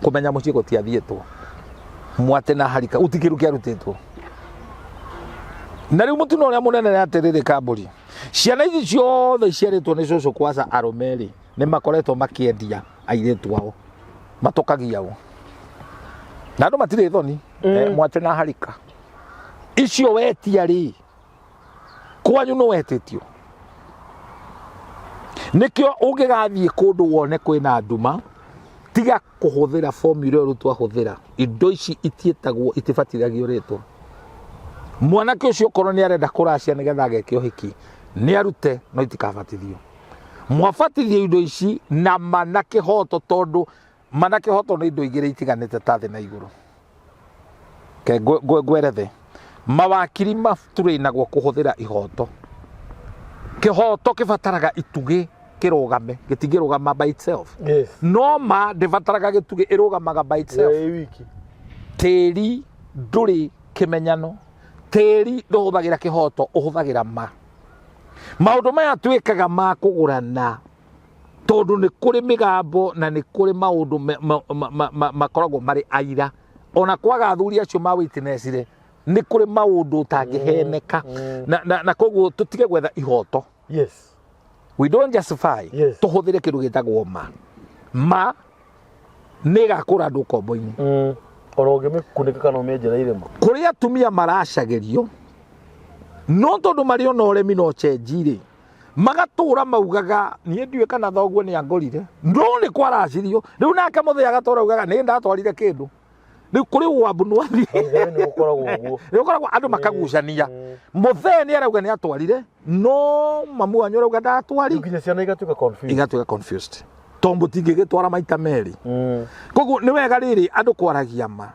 kũmenya mũciĩ gũtiathiĩtwo mwate na harika gũtirĩ kĩndũ kĩarutĩtwo. Na rĩu mũtino ũrĩa mũnene nĩ atĩrĩrĩ, kambũri ciana ici ciothe iciarĩtwo nĩ cũcũ kwaca arũme rĩ, nĩ makoretwo makĩendia airĩtu ao, matũkagia o na andũ matirĩ thoni. Mwate na harika icio wetia rĩ, kwanyu nĩ wetĩtio, nĩkĩo ũngĩgathiĩ kũndũ wone kwĩna nduma, tiga kũhũthĩra formula ĩyo rĩu twahũthĩra. Indo ici itiĩtagwo, itibatithagio rĩtwa. Mwanake ũcio okorwo nĩ arenda kũracia nĩgetha ageke ũhiki, nĩ arute, no itikabatithio. Mwabatithio indo ici na ma na kĩhoto, tondũ ma na kĩhoto nĩ indo igĩrĩ itiganĩte ta thĩ na igũrũ. Ke ngwerethe mawakiri maturĩnagwo kũhũthĩra ihoto. Kĩhoto kĩbataraga itugĩ. kĩrũgame, gĩtingĩrũgama by itself. Yes. No ma ndĩbataraga gĩtugĩ, ĩrũgamaga by itself. Ĩ wiki. Tĩri ndũrĩ kĩmenyano, tĩri ndũhũthagĩra kĩhoto, ũhũthagĩra ma. Maũndũ maya twĩkaga ma kũgũrana, tondũ nĩ kũrĩ mĩgambo na nĩ kũrĩ maũndũ makoragwo marĩ aira. Ona kwaga athuri acio ma witness-rĩ, nĩ kũrĩ maũndũ ũtangĩheneka. Na koguo tũtige gwetha ihoto. Yes. We don't justify. Yes. Tũhũthĩre kĩndũ gĩtagwo ma. Ma nĩ ĩgakũra andũ ũkombo-inĩ. Ona ũngĩmĩkunĩka kana ũmĩenjere irima. Kũrĩ atumia maracagĩrio, no tondũ marĩ ona ũremi na ũcenji rĩ, magatũra maugaga niĩ ndiũĩ kana thoguo nĩ angorire, no nĩ kwaracirio. Rĩu nake mũthee agatũra augaga nĩ ndatwarire kĩndũ. Rĩu kũrĩ wambu nĩ wathiĩ. Nĩ gũkoragwo ũguo. Nĩ gũkoragwo andũ makagucania. Mũthee nĩ arauga nĩ atwarire, no mamu wanyu arauga ndatwari. Nginya ciana igatuĩka confused. Igatuĩka confused. Tondũ mũtingĩgĩtwara maita merĩ. Koguo nĩ wega rĩrĩ andũ kwaragia ma.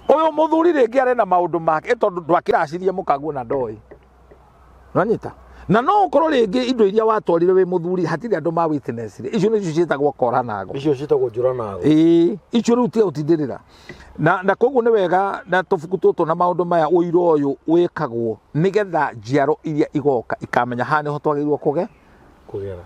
Ũyũ mũthuri rĩngĩ arenda maũndũ make, tondũ ndwakĩracirie mũkaguo na ndoĩ. Nĩwanyita? Na no ũkorwo rĩngĩ indo iria watwarire wĩ mũthuri hatirĩ andũ ma witness rĩ. Icio nĩcio ciĩtagwo kora nago. Icio ciĩtagwo njũra nago. Ĩĩ, icio rĩu tiga gũtindĩrĩra. Na koguo nĩ wega na tũbuku tũtũ na maũndũ maya ũira ũyũ wĩkagwo nĩgetha njiaro iria igoka ikamenya haha nĩho twagĩrĩirwo kũgera.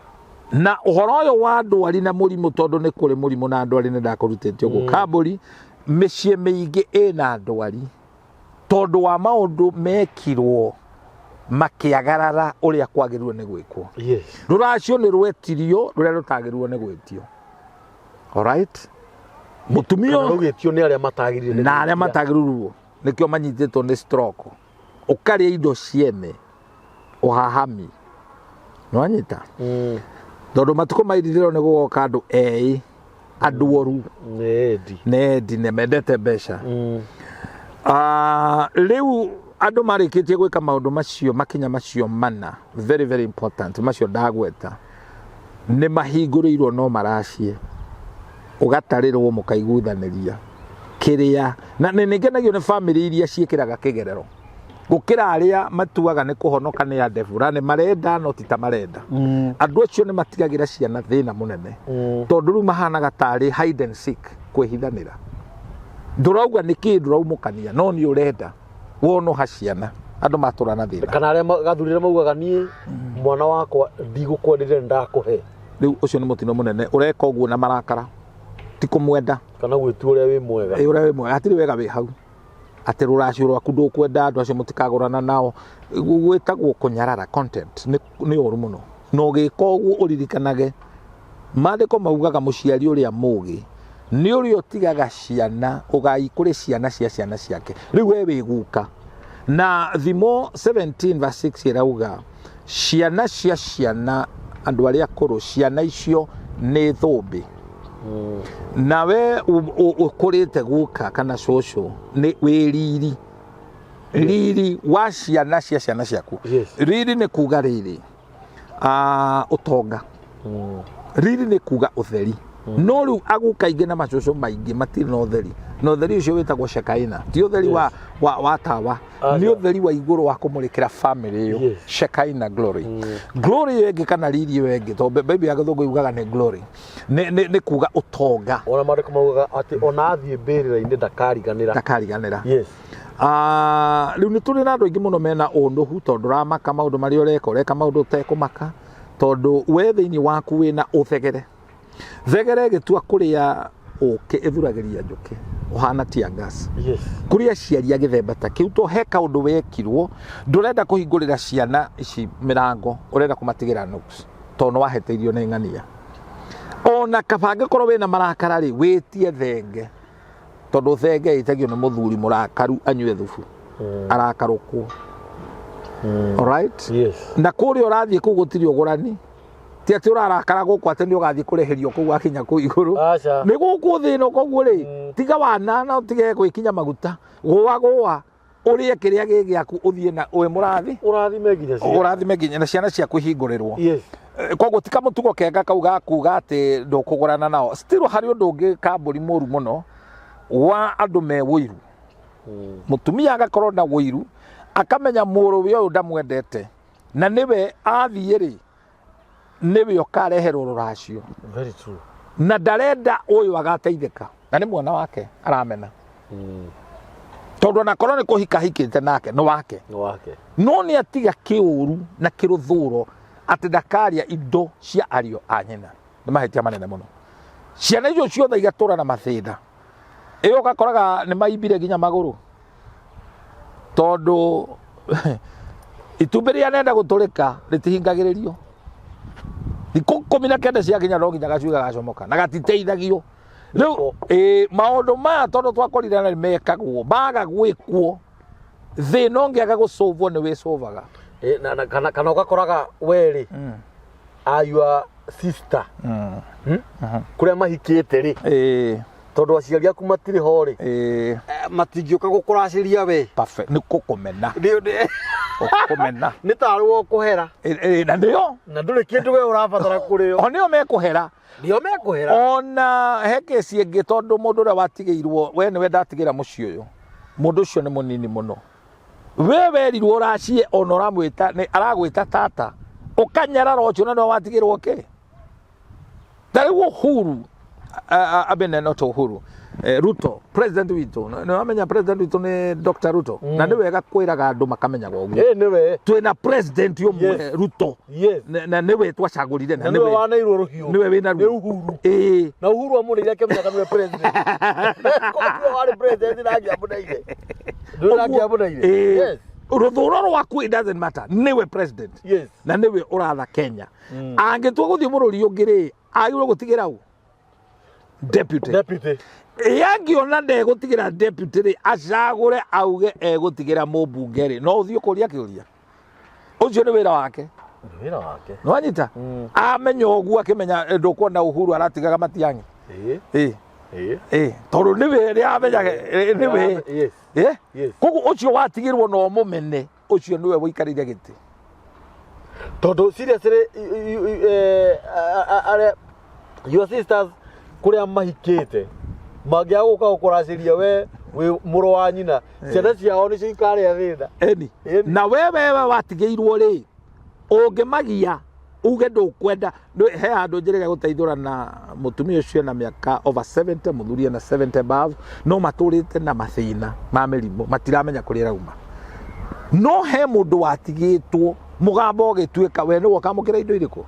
Na ũhoro ũyũ wa ndwari na mũrimũ, tondũ nĩ kũrĩ mũrimũ na ndwari, nĩ ndakũrutĩte ũguo. Kambũri mĩciĩ mĩingĩ ĩna ndwari tondũ wa maũndũ mekirwo makĩagarara ũrĩa kwagĩrĩirwo nĩ gwĩkwo. Yes. Rũracio nĩ rwetirio rũrĩa rũtagĩrĩirwo nĩ gwĩtio. Alright? Mũtumia Kana rũgĩtio nĩ arĩa matagĩrĩire nĩ na arĩa gwĩtia. matagĩrĩirwo nĩkĩo manyitĩtwo nĩ stroke. Ũkarĩa indo ciene ũhahami. Nĩwanyita? Tondũ matukũ ma ithirĩro nĩ gũgoka andũ eĩ, andũ oru. Nĩ endi. Nĩ endi, nĩ mendete mbeca. Rĩu andũ marĩkĩtie gwĩka maũndũ macio, makinya macio mana, very very important, macio ndagweta, nĩ mahingũrĩirwo no maracie. Ũgatarĩrwo mũkaiguithanĩria kĩrĩa, na nĩ ngenagio nĩ bamĩrĩ iria ciĩkĩraga kĩgerero gũkĩra arĩa matuaga nĩ kũhonoka nĩ andebura, nĩ marenda no ti ta marenda. Andũ acio nĩ matigagĩra ciana thĩna mũnene. Tondũ rĩu mahanaga tarĩ hide and seek, kwĩhithanĩra. Ndũrauga nĩ kĩĩ, ndũraumũkania, no nĩ ũrenda wonoha ciana, andũ matũra na thĩna. Kana arĩa gathurire maugaga niĩ mwana wakwa ndigũkwendire ndakũhe. Rĩu ũcio nĩ mũtino mũnene, ũreka ũguo na marakara, ti kũmwenda. Kana gwĩtua ũrĩa wĩ mwega. Ĩ, ũrĩa wĩ mwega, hatirĩ wega wĩ hau. Atĩ rũracio rwaku ndũkwenda, andũ acio mũtikagũrana nao. Gwĩtagwo kũnyarara contempt, nĩ ũru mũno. Na ũgĩka ũguo ũririkanage, maandĩko maugaga mũciari ũrĩa mũgĩ nĩ ũrĩa ũtigaga ciana, ũgai kũrĩ ciana cia ciana ciake. Rĩu we wĩ guka. Na Thimo 17 verse 6 ĩrauga, ciana cia ciana, andũ arĩa akũrũ, ciana icio nĩ thũmbĩ. Nawe ũkũrĩte guka kana cũcũ nĩ wĩ riri. Riri wa ciana cia ciana ciaku. Yes. Riri nĩ kuga rĩrĩ, ũtonga. Riri nĩ kuga ũtheri. No rĩu aguka aingĩ na macũcũ maingĩ matirĩ na ũtheri. Na ũtheri ũcio wĩtagwo Shekaina. Ti ũtheri wa tawa. Nĩ ũtheri wa igũrũ wa kũmũrĩkĩra family ĩyo. Yes. Shekaina glory. Glory ĩyo ĩngĩ kana riri ĩyo ĩngĩ, tondũ Bible ya Gĩthũngũ yugaga nĩ glory. Nĩ kuga ũtonga. Ona maandĩko maugaga atĩ ona athiĩ mbĩrĩra-inĩ ndakariganĩra. Ndakariganĩra. Yes. Rĩu nĩ tũrĩ na andũ aingĩ mũno mena ũnũhu, tondũ ũramaka maũndũ marĩa ũreka, ũreka maũndũ ũtekũmaka, tondũ we thĩinĩ waku wĩna ũthegere. Thegere ĩgĩtua kũrĩa ũkĩ ĩthuragĩria njũkĩ, ũhana tear gas. Yes. Kũrĩ aciari a gĩthemba ta kĩu, to he kaũndũ wekirwo, ndũrenda kũhingũrĩra ciana ici mĩrango, ũrenda kũmatigĩra nooks, tondũ nĩ waheteirio nĩ ng'ania. Ona kaba angĩkorwo wĩna marakara rĩ, wĩtie thenge, tondũ thenge ĩtagio nĩ mũthuri mũrakaru anyue thubu. Arakarũkwo. Alright? Yes. Na kũrĩa ũrathiĩ kũu gũtirĩ ũgũrani. Ti atĩ ũrarakara gũkũ atĩ nĩ ũgathiĩ kũrĩhĩrio kũu wakinya kũu igũrũ. Aca. Nĩ gũkũ thĩ ĩno, koguo rĩ, tiga wana na ũtige gwĩkinya maguta. Gũa gũa, ũrĩe kĩrĩa gĩ gĩaku ũthiĩ na wĩ mũrathi. Ũrathime nginya ciana. Ũrathime nginya na ciana ciaku ihingũrĩrwo. Yes. Koguo ti kamũtugo kega kau ga kuga atĩ ndũkũgũrana nao. Still harĩ ũndũ ũngĩ kambũri mũru mũno wa andũ me ũiru. Mũtumia agakorwo na ũiru, akamenya mũrũwe ũyũ ndamwendete, na nĩwe athiĩ rĩ, Nĩwe ũkareherwo rũracio. Very true. Na ndarenda ũyũ agateithĩka na nĩ mwana wake aramena. Tondũ onakorwo nĩ kũhika hikĩte nake nĩ wake. Nĩ wake. No nĩ atiga kĩũru na kĩrũthũro atĩ ndakaria indo cia ariũ a nyina. Nĩ mahĩtia manene mũno. Ciana icio ciothe igatũra na mathĩna. Ĩyo ũgakoraga nĩ maimbire nginya magũrũ. Tondũ itumbĩ rĩrĩa rĩenda gũtũrĩka rĩtihingagĩrĩrio. Thikũ 19 ciakinya no nginya gacui gagacomoka na gatiteithagio. Rĩu maũndũ maya tondũ twakorire na mekagwo maga gwĩkwo thĩna ũngĩaga gũcũvwo nĩ wĩcũvaga. Na kana ũgakoraga we rĩ your sister kũrĩa mahikĩte rĩ tondũ aciari aku matirĩ ho rĩ matingĩũka gũkũracĩria we. Perfect. Nĩ kũkũmena. Gũkũmena. Nĩ tarĩ we ũkũhera. Na nĩo. Na ndũrĩ kĩndũ we ũrabatara kũrĩo. O nĩo mekũhera. Nĩo mekũhera. Ona he kesi ĩngĩ tondũ mũndũ ũrĩa watigĩirwo we nĩwe ndatigĩra mũciĩ ũyũ. Mũndũ ũcio nĩ mũnini mũno. We werirwo ũracie ona ũramwĩta nĩ aragwĩta tata. Ũkanyarara ũcio na nĩwe watigĩrwo kĩ? Ta rĩu Uhuru abene not Uhuru Ruto president witũ nĩ wamenya president witũ nĩ Dr. Ruto. Na nĩ wega kwĩraga andũ makamenyaga ũguo. Nĩwe twĩna president ũmwe. Yes. Ruto. Yes. Na nĩwe twacagũrire na nĩwe waneirwo rũhiũ. Nĩwe wĩna ruo. Nĩ Uhuru. Na Uhuru amũneire akĩmenyaga nĩwe president. Koguo warĩ president na angĩamũneire. Ndũrĩ angĩamũneire. Yes. Rũthũro rwaku it doesn't matter. Nĩwe president. Yes. Na nĩwe ũratha Kenya. Angĩtua gũthiĩ bũrũri ũngĩ rĩ agĩrĩirwo gũtigĩra ũ? Deputy. Deputy. Angĩona ndegũtigĩra deputy rĩ acagũre auge egũtigĩra mũmbunge rĩ no ũthiĩ ũkũria kĩũria. Ũcio nĩ wĩra wake. Nĩ wĩra wake. Nĩ wanyita? Amenya ũguo akĩmenya ndũkuona Uhuru aratigaga Matiang'i. Tondũ nĩwe rĩ amenyaga nĩwe. Yes. Yes. Koguo ũcio watigĩrwo no mũmene ũcio nĩwe ũikarĩire gĩtĩ. Tondũ seriously your sisters kũrĩa mahikĩte mangĩaga gũka gũkũracĩria we wĩ mũrũ wa nyina ciana ciao nĩcio ikarĩa thĩna. Eni. Na wewe watigĩirwo rĩ ũngĩmagia uge ndũkwenda he handũ njĩrĩga gũteithũra na mũtumia ũcio na mĩaka over 70 mũthuri na 70 above no matũrĩte na mathĩna ma mĩrimũ matiramenya kũrĩa ĩrauma. No he mũndũ watigĩtwo mũgambo ũgĩtuĩka we nĩwe ũkamũkĩra indo irĩkũ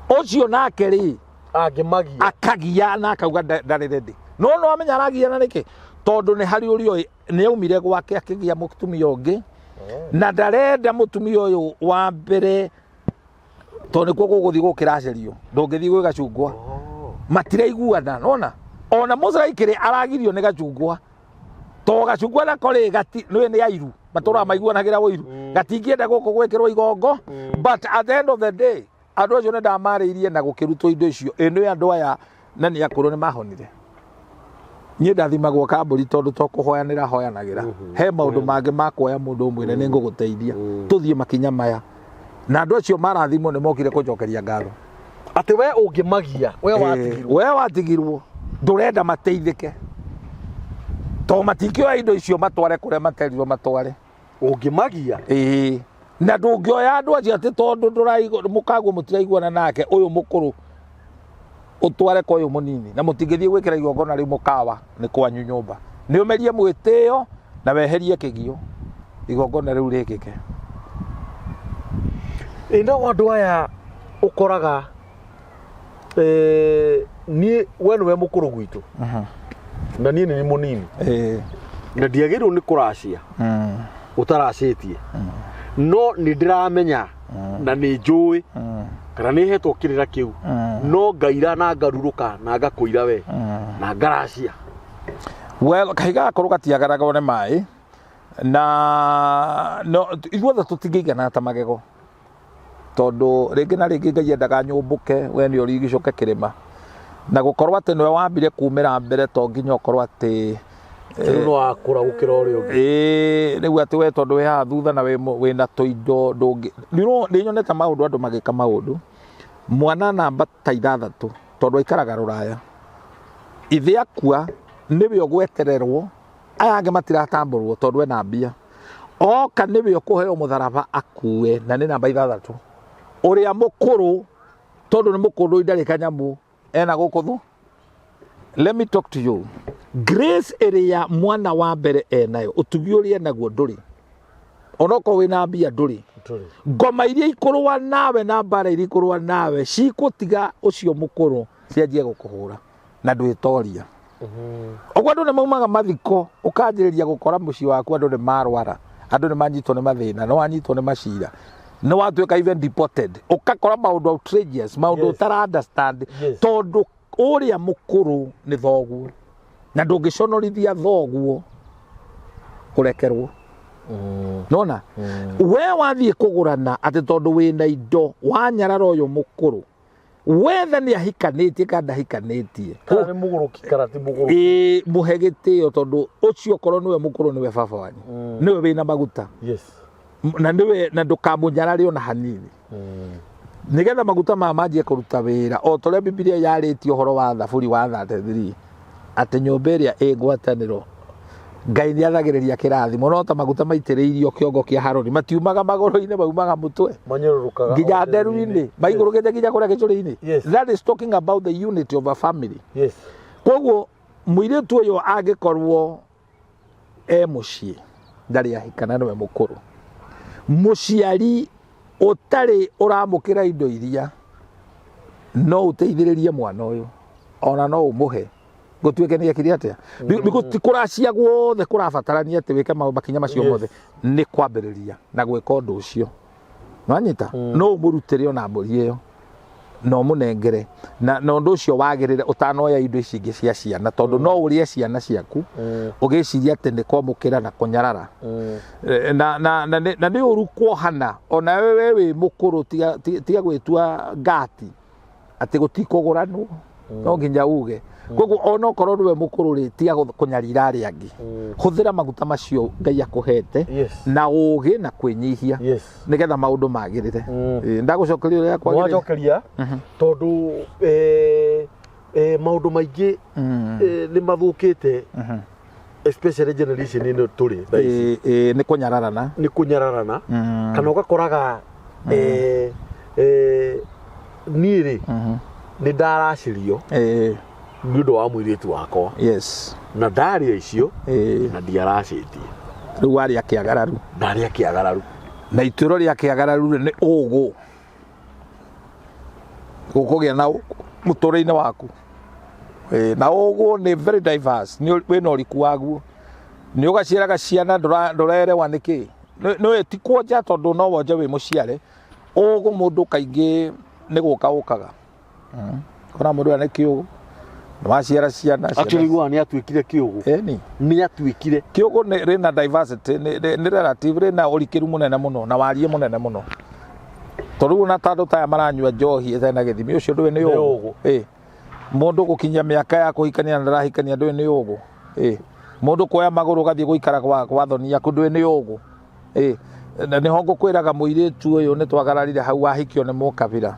ũcio nake rĩ angĩmagia akagia na akauga ndarĩ ready. No no amenya aragia na nĩkĩ tondũ nĩ harĩ ũrĩa ũĩ nĩ aumire gwake akĩgĩa mũtumia ũngĩ na ndarenda mũtumia ũyũ wa mbere tondũ nĩkuo gũgũthiĩ gũkĩracerio ndũngĩthiĩ gwĩ Gacungwa. Matiraiguana nona ona mũcraikĩrĩ aragirio nĩ Gacungwa to Gacungwa nako rĩ gati nĩ nĩ airu matũraga maiguanagĩra ũiru gatingĩenda gũkũ gwĩkĩrwo igongo. But at the end of the day andũ acio nĩ ndamarĩirie na gũkĩrutwo indo icio ĩno andũ aya na nĩ akũrũ nĩ mahonire. Niĩ ndathimagwo kambũri tondũ to kũhoyanĩra hoyanagĩra. He maũndũ mangĩ ma kuoya mũndũ ũmwĩre nĩ ngũgũteithia tũthiĩ makinya maya. Na andũ acio marathimwo nĩ mokire kũnjokeria ngatho. Atĩ we ũngĩmagia we watigirwo. We watigirwo ndũrenda mateithĩke to matingĩoya indo icio matware kũrĩa materirwo matware. Ũngĩmagia Na ndũngĩoya andũ acio atĩ tondũ ndũraigua mũkaguo mũtiraiguana nake ũyũ mũkũrũ ũtware kwa ũyũ mũnini na mũtingĩthiĩ gwĩkĩra igongona rĩu mũkawa nĩ kwanyu nyũmba. Nĩ ũmerie mwĩtĩo na weherie kĩgio igongona rĩu rĩkĩke. Ĩno andũ aya ũkoraga niĩ we nĩwe mũkũrũ gwitũ na niĩ nĩ mũnini na ndiagĩrĩirwo nĩ kũracia ũtaracĩtie no nĩ ndĩramenya na nĩ njũĩ kana nĩ hetwo kĩrĩra kĩu no ngaira na ngarurũka na ngakũira we na ngaracia. Well, kahiga gakorwo gatiagaragwo nĩ maĩ na no ithuothe tũtingĩigana ta magego tondũ rĩngĩ na rĩngĩ Ngai endaga nyũmbũke we nĩ ũrigicũke kĩrĩma na gũkorwo atĩ nĩwe wambire kumĩra mbere to nginya ũkorwo atĩ rĩu no wakũra gũkĩra ũrĩa ũngĩ. Rĩu atĩ we tondũ wĩ haha thutha na wĩna tũindo ndũngĩ. Nĩ nyonete maũndũ andũ magĩka maũndũ mwana namba ta 6 tondũ aikaraga rũraya ithe akua nĩwe ũgwetererwo aya angĩ matiratambũrwo tondũ ena mbia oka nĩwe ũkũheo mũtharaba akue na nĩ namba 6 ũrĩa mũkũrũ Tondũ nĩ mũkũndũ ndarĩ kanyamũ ena gũkũ thu. Let me talk to you. Grace ĩrĩa mwana wa mbere enayo, ũtugi ũrĩa enaguo ndũrĩ. Onokorwo wĩna mbia ndũrĩ. Ndũrĩ. Ngoma iria ikũrũa nawe na mbara iria ikũrũa nawe cikũtiga ũcio mũkũrũ cianjie gũkũhũra na ndwĩtoria. Ũguo andũ nĩ maumaga mathiko ũkanjĩrĩria gũkora mũciĩ waku andũ nĩ marwara, andũ nĩ manyitwo nĩ mathĩna, nĩ wanyitwo nĩ macira, nĩ watuĩka even deported, ũgakora maũndũ outrageous, maũndũ ũtara understand. Tondũ ũrĩa mũkũrũ nĩ thoguo na ndũngĩconorithia thoguo kũrekerwo. Nona we wathiĩ kũgũrana atĩ tondũ wĩna indo wanyarara ũyũ mũkũrũ, wethe nĩ ahikanĩtie kana ndahikanĩtie, Kana nĩ mũgũrũki kana ti mũgũrũki. Ĩĩ, mũhe gĩtĩo tondũ ũcio okorwo nĩwe mũkũrũ, nĩwe baba wanyu, nĩwe wĩna maguta. Na nĩwe na ndũkamũnyarare ona hanini, nĩgetha maguta maya manjie kũruta wĩra o ta ũrĩa Bibilia yarĩtie ũhoro wa Thaburi wa 33 atĩ nyũmba ĩrĩa ĩ ngwatanĩro Ngai nĩ athagĩrĩria kĩrathimo, no ta maguta maitĩrĩirio kĩongo kĩa Harũni matiumaga magũrũ-inĩ, maumaga mũtwe Manyũrũrũkaga nginya o nderu-inĩ, maigũrũkĩte nginya kũrĩa gĩcũrĩ-inĩ. That is talking about the unity of a family. Koguo mũirĩtu ũyũ angĩkorwo e mũciĩ ndarĩ ahikana, nĩwe mũkũrũ, mũciari ũtarĩ ũramũkĩra indo iria no ũteithĩrĩrie mwana ũyũ, ona no ũmũhe gũtuĩke nĩ ekire atĩa. Ti kũracia guothe kũrabatarania atĩ wĩke maũndũ makinya macio mothe, nĩ kwambĩrĩria na gwĩka ũndũ ũcio nwanyita. No ũmũrutĩre ona mbũri ĩyo na ũmũnengere na ũndũ ũcio wagĩrĩre ũtanoya indo ici ingĩ cia ciana, tondũ no ũrĩe ciana ciaku ũgĩciria atĩ nĩ kwamũkĩra na kũnyarara. Na nĩ ũru kuohana ona we wĩ mũkũrũ, tiga gwĩtua ngati atĩ gũtikũgũranwo, no nginya uge. Koguo ona okorwo nĩwe mũkũrũ rĩ, tiga kũnyarira arĩa angĩ. Hũthĩra maguta macio Ngai akũhete na ũgĩ na kwĩnyihia nĩgetha maũndũ magĩrĩre. Ndagũcokeria ũrĩa kwagĩrĩire. Mwacokeria tondũ maũndũ maingĩ nĩ mathũkĩte, especially generation ĩno tũrĩ thaa ici. Ĩĩ, nĩ kũnyararana. Nĩ kũnyararana, kana ũgakoraga niĩ rĩ, nĩ ndaracĩrio nĩ ũndũ wa mũirĩtu wakwa na ndarĩa icio na ndiaracĩtie. Rĩu warĩa kĩagararu. Ndarĩa kĩagararu. Na ituĩro rĩa kĩagararu rĩ, nĩ ũgũ gũkũgĩa na mũtũrĩre-inĩ waku. Na ũgũ nĩ very diverse, nĩ wĩna ũriku waguo, nĩ ũgaciaraga ciana ndũrerewa nĩkĩ. Nĩ ti kwonja tondũ no wonje wĩ mũciare. Ũgũ mũndũ kaingĩ nĩ gũka ũkaga. Kona mũndũ ũyũ nĩ kĩũgũ, nĩ waciara ciana. Actually iguaga nĩ atuĩkire kĩũgũ. Ĩni. Nĩ atuĩkire. Kĩũgũ nĩ rĩna diversity, nĩ relative, rĩna ũrikĩru mũnene mũno na wariĩ mũnene mũno, tondũ rĩu ona ta andũ ta aya maranyua njohi ĩtarĩ na gĩthimi, ũcio ndũĩ nĩ Nĩ ũgũ. ũgũ. Ĩ mũndũ gũkinyia mĩaka ya kũhikania na ndarahikania, ndũĩ nĩ ũgũ. Ĩ mũndũ kuoya magũrũ ũgathiĩ gũikara gwa thoni yaku, ndũĩ nĩ ũgũ. Ĩ na nĩho ngũkwĩraga mũirĩtu ũyũ nĩ twagararire hau wahikio nĩ mũkabira.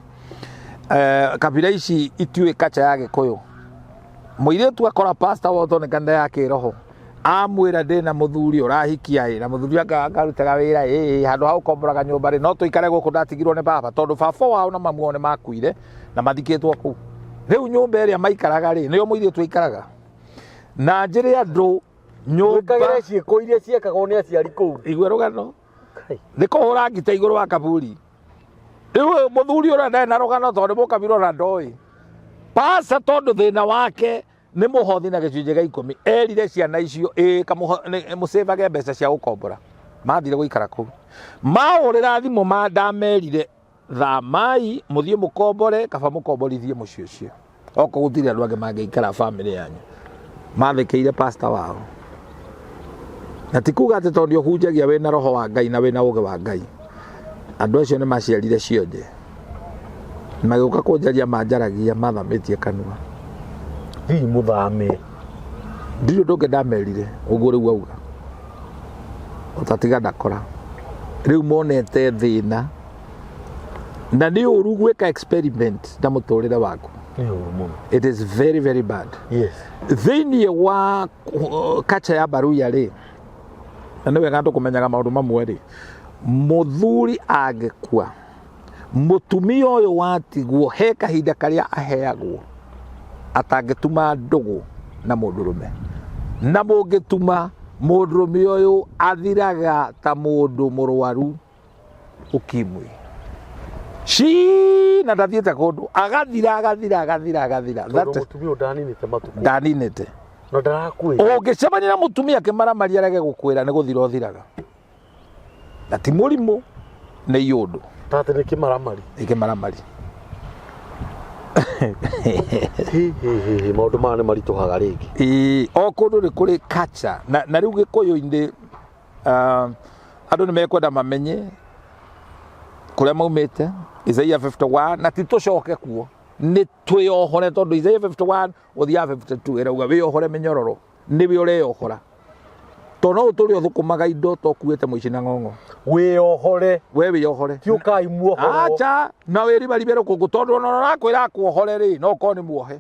Kabira ici itiũĩ kacha ya Gĩkũyũ. Mũirĩtu akora pastor woto nĩ kanitha ya kĩroho, amwĩra ndĩna mũthuri ũrahikia ĩ na mũthuri akarutaga wĩra ĩ handũ ha gũkomboraga nyũmba rĩ, no tũikare gũkũ ndatigirwo nĩ baba, tondũ baba wao na mamu wao nĩ makuire na mathikĩtwo kũu. Rĩu nyũmba ĩrĩa maikaraga rĩ, nĩyo mũirĩtu aikaraga. Na njĩre andũ nyũmba Mwĩkagĩre ciĩko iria ciekagwo nĩ aciari kũu. Igua rũgano nĩ kũhũra ngita igũrũ wa kaburi. Rĩu mũthuri ũrĩa ndarĩ na rũgano tondũ nĩ mũkabira ona ndoĩ pasa, tondũ thĩna wake nĩ mũhothi na gĩcunjĩ gĩa 10, erire ciana icio ĩ mũcĩvage mbeca cia gũkombora. Mathire gũikara kũu, mahũrĩra thimũ ma ndamerire thamai mũthiĩ mũkombore, kaba mũkomborithie mũciĩ ũcio okorwo gũtirĩ andũ angĩ mangĩikara bamĩrĩ yanyu. Mathĩkĩire pastor wao, na ti kuga atĩ tondũ ũhunjagia wĩna roho wa Ngai na wĩna ũgĩ wa Ngai. Andũ acio nĩ maciarire cionje, magĩũka kũnjaria, manjaragia mathamĩtie kanua. Hihi mũthame. Ndirĩ ũndũ ũngĩ ndamerire ũguo rĩu auga ũtatiga ndakora rĩu monete thĩna, na nĩ ũru gwĩka experiment na mũtũrĩre waku. Nĩ ũru mũno. It is very very bad. Thĩinĩ wa kacha ya Baruya rĩ, na nĩ wega andũ kũmenyaga maũndũ mamwe rĩ, mũthuri angĩkua, Mũtumia ũyũ watigwo he kahinda karĩa aheagwo atangĩtuma ndũgũ na mũndũrũme, na mũngĩtuma mũndũrũme ũyũ athiraga ta mũndũ mũrwaru ukimwi ci na ndathiĩte kũndũ, agathira agathira agathira agathira. Tondũ mũtumia ũyũ ndaninĩte matukũ. Ndaninĩte. Na ndarakwĩra. Ũngĩcemania na mũtumia kĩmaramari arege gũkwĩra, nĩ gũthira ũthiraga, na ti mũrimũ, nĩ iũndũ. Tate nĩ kĩmaramari. Nĩ kĩmaramari. Hi, hi, hi, hi, maũndũ maya nĩ maritũhaga rĩngĩ. Ĩĩ, o kũndũ nĩ kũrĩ culture na rĩu gĩkũyũ-inĩ, andũ nĩ mekwenda mamenye kũrĩa maumĩte. Isaiah 51, na ti tũcoke kuo, nĩ twĩyohore, tondũ Isaiah 51 ũthiaga 52 ĩrauga wĩyohore mĩnyororo, nĩwe ũreyohora, tondũ no ũtũre ũthũkũmaga indo tokuĩte mũici na ng'ong'o. Wĩyohore. We wĩyohore. Ti ũkai muohorwo. Acha, na wĩribaribe rũkũngũ, tondũ ona ũrakwĩra akuohore rĩ, no ũkorwo nĩ muohe.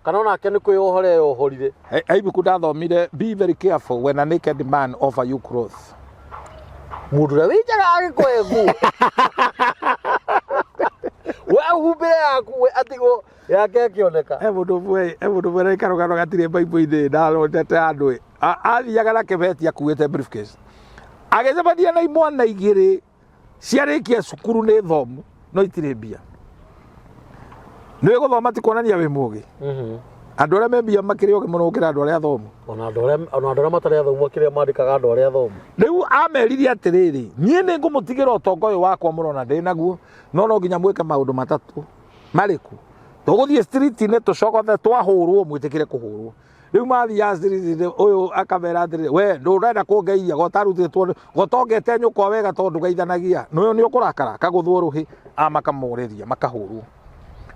Kana onake nĩ kwĩyohora eyohorire. He ibuku ndathomire, "Be very careful when a naked man offer you clothes." Mũndũ ũrĩa wĩ njaga agĩkũhe nguo, we humbĩre yaku, we atigwo yake ĩkĩoneka. He mũndũ ũmwe na karũgano gatirĩ Bible-inĩ, ndarondete andũ ĩ. Athiaga na kĩbeti akuĩte briefcase, agĩcemania na imwana igĩrĩ ciarĩkia cukuru, nĩ thomu no itirĩ mbia. Nĩ gũthoma ti kuonania wĩ mũgĩ. Andũ arĩa me mbia makĩrĩ ogĩ mũno gũkĩra andũ arĩa athomu. Ona andũ arĩa matarĩ athomu akĩrĩa mandĩkaga andũ arĩa athomu. Rĩu ameririe atĩrĩrĩ, niĩ nĩ ngũmũtigĩra ũtonga ũyũ wakwa mũrona ndĩ naguo, no nginya mwĩke maũndũ matatũ. Marĩkũ? Tũgũthiĩ street-inĩ tũcogothe, twahũrwo mwĩtĩkĩre kũhũrwo. Rĩu mathiaga street-inĩ, ũyũ akamera atĩrĩrĩ, we ndũrenda kũngeithia gotarutĩtwo gotongete nyũkwa wega, tondũ ndũgeithanagia nũyũ nĩ ũkũrakara, kagũthwo rũhĩ, a makamũrĩria, makahũrwo.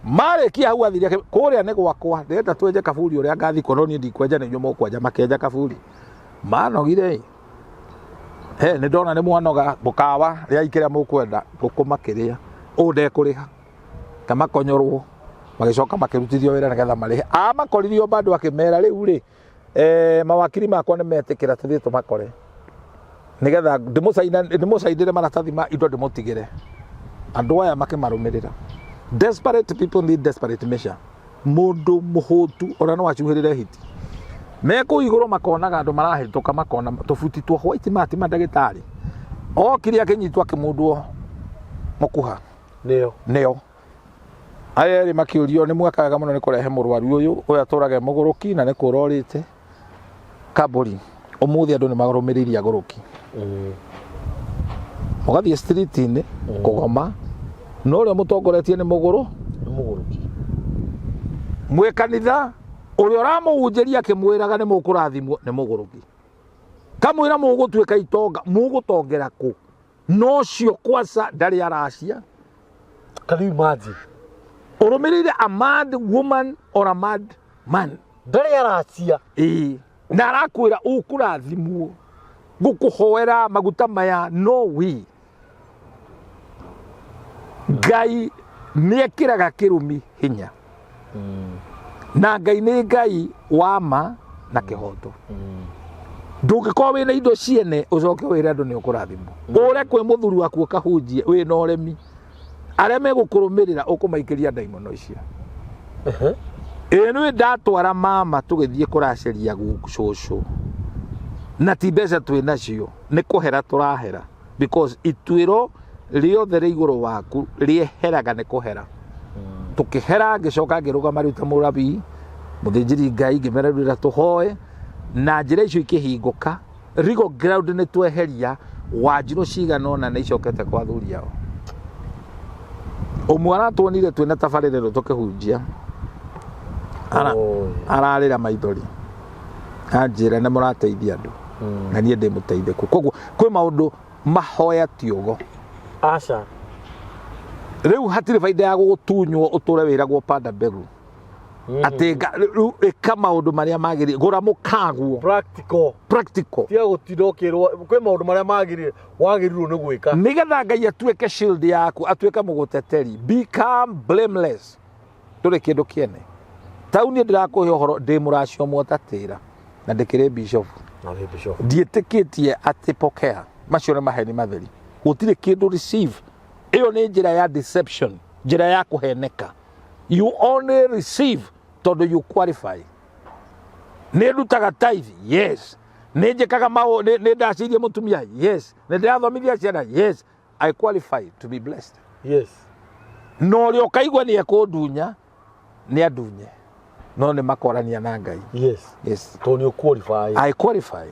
Marĩkia hau athire kũrĩa nĩ gwakwa, ndĩrenda twenje kaburi ũrĩa ngathikwo, no niĩ ndikwenja, nĩ inyuĩ mũkwenja. Makĩenja kaburi, manogire ĩ, he nĩ ndona nĩ mwanoga, mũkawa rĩai kĩrĩa mũkwenda, ngũkũ makĩrĩa, ũũ ndekũrĩha, ta makonyorwo, magĩcoka makĩrutithio wĩra nĩgetha marĩhe. Amakoririo bado akĩmera, rĩu rĩ, mawakiri makwa nĩ metĩkĩra tũthiĩ tũmakore nĩgetha ndĩmũcainĩre maratathi ma indo ndĩmũtigĩre. Andũ aya makĩmarũmĩrĩra. Desperate people need desperate measure. Mũndũ mũhũtu ona no acuhĩrĩre hiti. Me kũu igũrũ makonaga andũ marahĩtũka, makona tũbuti twa white mati ma ndagĩtarĩ okire akĩnyitwo, akĩmundwo mũkuha. Nĩo. Nĩo aya erĩ makĩũrio, nĩ mweka wega mũno nĩ kũrehe mũrwaru ũyũ, ũyũ atũrage mũgũrũki na nĩ kũra orĩte kambũri. Ũmũthĩ andũ nĩ marũmĩrĩire agũrũki. Mũgathiĩ street-inĩ kũgoma, no ũrĩa mũtongoretie nĩ mũgũrũ. Nĩ mũgũrũki. Mwĩ kanitha, ũrĩa ũramũhunjĩria akĩmwĩraga nĩ mũkũrathimwo nĩ mũgũrũki. Kamwĩra mũgũtuĩka itonga, mũgũtongera kũ? No cio kwaca ndarĩ aracia. Can you imagine? Ũrũmĩrĩire a mad woman or a mad man. Ndarĩ aracia. Ĩĩ, na arakwĩra ũkũrathimwo, ngũkũhoera maguta maya. No we Ngai nĩ ekĩraga kĩrumi hinya, na Ngai nĩ Ngai wa ma na kĩhoto. Ndũngĩkorwo wĩna indo ciene ũcoke wĩre andũ nĩ ũkũrathimwo, ũre kwĩ mũthuri waku ũkahunjie wĩna ũremi. Arĩa megũkũrũmĩrĩra ũkũmaikĩria ndaimono icio. Ĩĩ, nĩ ndatwara mama tũgĩthiĩ kũraceria cũcũ, na ti mbeca twĩ nacio, nĩ kũhera tũrahera, because ituĩro rĩothe rĩ igũrũ waku rĩeheraga nĩ kũhera. Tũkĩhera, ngĩcoka ngĩrũgama rĩu ta mũrabii mũthĩnjĩri Ngai, ngĩmera rĩu tũhoe, na njĩra icio ikĩhingũka. Legal ground nĩ tweheria wanjirũ cigana ũna nĩ icokete kwa athuri ao. Ũmwe aratuonire twĩna tabarĩra ĩno tũkĩhunjia. Ararĩra maithori, anjĩra nĩ mũrateithia andũ na niĩ ndĩ mũteithĩku. Koguo kwĩ maũndũ mahoya ti ũgo. Aca. Rĩu hatirĩ baida ya gũgũtunywo ũtũre wĩragwo panda mbegu atĩ rĩu ĩka maũndũ marĩa magĩrĩire, gũra mũkaguo. Practical. Practical. Tiga gũtinda ũkĩrwo kwĩ maũndũ marĩa magĩrĩire wagĩrĩirwo nĩ gwĩka. Nĩgetha Ngai atuĩke shield yaku, atuĩke mũgũteteri. Become blameless, ndũrĩ kĩndũ kĩene. Tau niĩ ndĩrakũhe ũhoro ndĩ mũracio mwotatĩra na ndĩkĩrĩ bishop. Na wĩ bishop. Ndiĩtĩkĩtie atĩ pokea, macio nĩ maheni matheri. Gũtirĩ kĩndũ receive. Ĩyo nĩ njĩra ya deception, njĩra ya kũheneka. You only receive tondũ you qualify. Nĩ ndutaga tithe, yes. Nĩ njĩkaga maũ, nĩ ndacĩirie mũtumia, yes. Nĩ ndĩrathomithia ciana, yes. I qualify to be blessed. Na ũrĩa ũkaigua nĩ ekũndunya, nĩ andunye. No nĩ makorania na Ngai. Yes. Tondũ nĩ ũqualify. I qualify.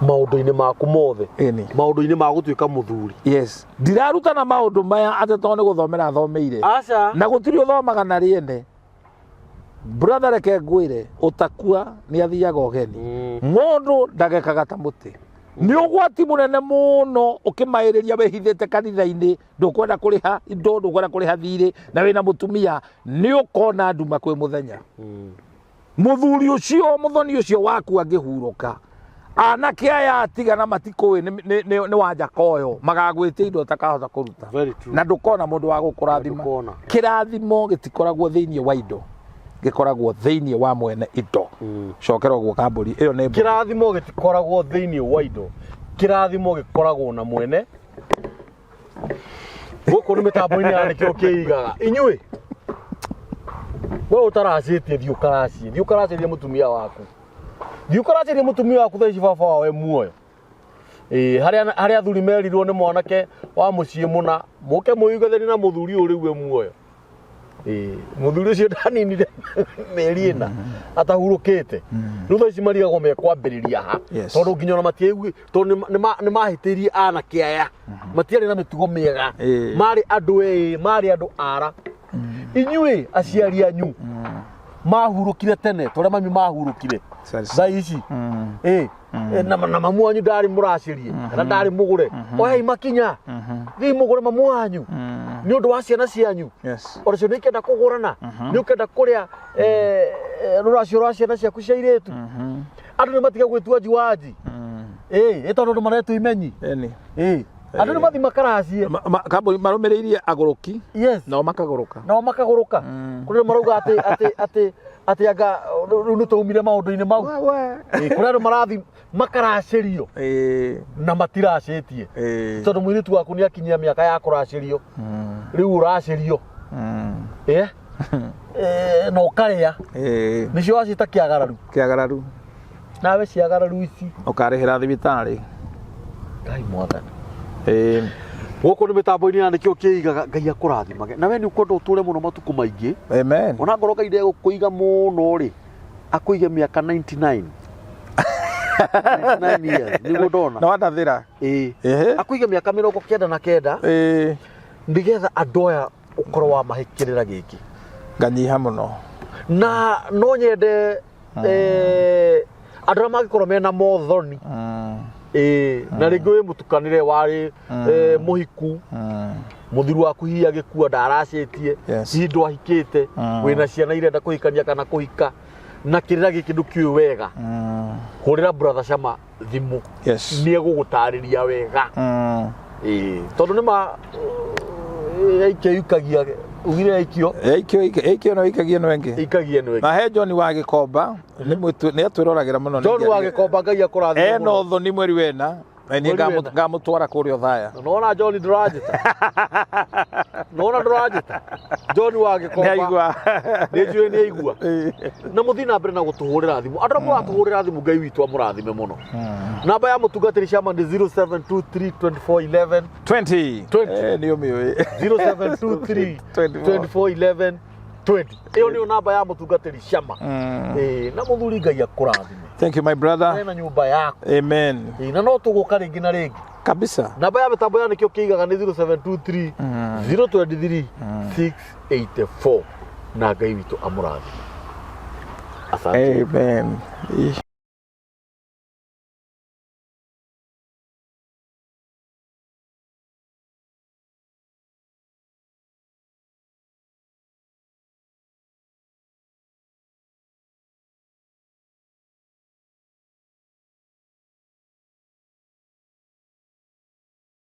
Maũndũ-inĩ maku mothe. Ĩni. Maũndũ-inĩ ma gũtuĩka mũthuri. Yes. Ndirarutana maũndũ maya atĩ tondũ nĩ gũthomera thomeire. Aca. Na gũtirĩ ũthomaga na rĩene. Brother, reke ngwĩre, ũtakua nĩ athiaga ũgeni. Mũndũ ndagekaga ta mũtĩ. Nĩ ũgwati mũnene mũno ũkĩmaĩrĩria wĩhithĩte kanitha-inĩ, ndũkwenda kũrĩha indo, ndũkwenda kũrĩha thirĩ, na wĩna mũtumia, nĩ ũkona nduma kwĩ mũthenya. Mũthuri ũcio, mũthoni ũcio waku angĩhurũka, anake aya atigana matikũĩ nĩ wanja koyo, magagwĩtia indo ũtakahota kũruta. Very true. Na ndũkona mũndũ wa gũkũrathima. Ndũkona. Kĩrathimo gĩtikoragwo thĩinĩ wa indo, gĩkoragwo thĩinĩ wa mwene indo. Cokera ũguo kambũri ĩyo nĩ mbũri. Kĩrathimo gĩtikoragwo thĩinĩ wa indo, kĩrathimo gĩkoragwo na mwene. Gũkũ nĩ mĩtambo-inĩ ya nĩkĩo kĩigaga. Inyuĩ we ũtaracĩtie, thiĩ ũkaracie, thiĩ ũkaracĩrie mũtumia waku, thiĩ ũkaracĩrie mũtumia waku thaa ici baba wao e muoyo. Ĩĩ, harĩa athuri merirwo nĩ mwanake wa mũciĩ mũna, mũke mũiguithanie na mũthuri ũyũ rĩu e muoyo. Ĩĩ, mũthuri ũcio ndaninire mĩeri 4 atahurũkĩte. Rĩu thaa ici marigagwo mekwambĩrĩria ha. Tondũ nginya ona matiaigui, tondũ nĩ mahĩtĩirie anake aya. Matiarĩ na mĩtugo mĩega. Marĩ andũ ĩĩ, marĩ andũ ara. Inyuĩ aciari anyu mahurũkire tene, torĩa mami mahurũkire. Thaa ici. Ĩĩ. Na mamu wanyu ndarĩ mũracĩrie kana ndarĩ mũgũre, oyai makinya, thiĩ mũgũre mamu wanyu nĩ ũndũ wa ciana cianyu. Ona cio nĩ ikenda kũgũrana, nĩ ũkenda kũrĩa rũracio rwa ciana ciaku cia airĩtu. Andũ nĩ matiga gwĩtua njuanji. Ĩĩ, tondũ andũ maretwo imenyi. Ĩĩ, andũ nĩ mathi makaracie. Kambuni marũmĩrĩirie agũrũki. Nao makagũrũka. Nao makagũrũka. Kũrĩ andũ marauga atĩ anga rĩu nĩ twaumire maũndũ-inĩ mau. Ĩĩ, kũrĩ andũ marathi makaracĩrio na matiracĩtie. Tondũ mũirĩtu waku nĩ akinyia mĩaka ya kũracĩrio. Rĩu ũracĩrio. Ĩĩ. Na ũkarĩa. Nĩcio wacita kĩagararu. Kĩagararu. Nawe ciagararu ici. Ũkarĩhĩra thibitarĩ. Ngai mwathani. Gũkũ nĩ mĩtambo-inĩ ya nĩkĩo kĩigaga. Ngai akũrathimage. Na we nĩ ũkwenda ũtũre mũno matukũ maingĩ. Amen. Ona ngorwo Ngai ndegũkũiga mũno rĩ, akũige mĩaka 99. 99 years, nĩguo ndona. No andathĩra. Ĩĩ. Akũige mĩaka 99. Nĩgetha andũ aya ũkorwo wa mahĩkĩrĩra gĩkĩ. Nganyiha mũno. Na no nyende, andũ arĩa mangĩkorwo mena mothoni. Ĩĩ, na rĩngĩ wĩ mũtukanĩre warĩ, mũhiku. Mũthuri waku hihi agĩkua ndaracĩtie, hihi ndwahikĩte, wĩna ciana irenda kũhikania kana kũhika, na kĩrĩra gĩkĩ ndũkĩũĩ wega. Hũrĩra Brother Shama thimũ. Nĩ egũgũtarĩria wega. Ĩĩ, tondũ nĩ ma, aikio ikagia, ugire aikio. Aikio, aikio no ikagia no ĩngĩ. Ikagia no ĩngĩ. Na he John wa Gĩkomba, nĩ atwĩroragĩra mũno. John wa Gĩkomba, Ngai akũrathime Ena mũno. ũthoni mweri wena. Na niĩ Mweri wena. ngamũtwara kũrĩa Othaya. Nona John ndũranjĩta. Nona ndũranjĩta. John wa Gĩkomba. Nĩaigua. Nĩ njũĩ nĩ aigua. Na mũthiĩ na mbere na gũtũhũrĩra thimũ. Andũ arĩa mũratũhũrĩra thimũ, Ngai witũ amũrathime mũno. Namba ya mũtungatĩri Shama nĩ 0723 24 11 20. 20. Nĩ ũmĩũĩ. 0723 24. 24 11 20. Ĩyo nĩyo namba ya mũtungatĩri Shama. Na mũthuri Ngai akũrathime. Thank you my brother. Wena nyũmba yaku. Amen. Na no tũgũka rĩngĩ na rĩngĩ. Kabisa. Namba ya mĩtambo ya nĩkĩo kĩigaga nĩ 0723 023 684. Na Ngai witũ amũrathime. Asante. Amen.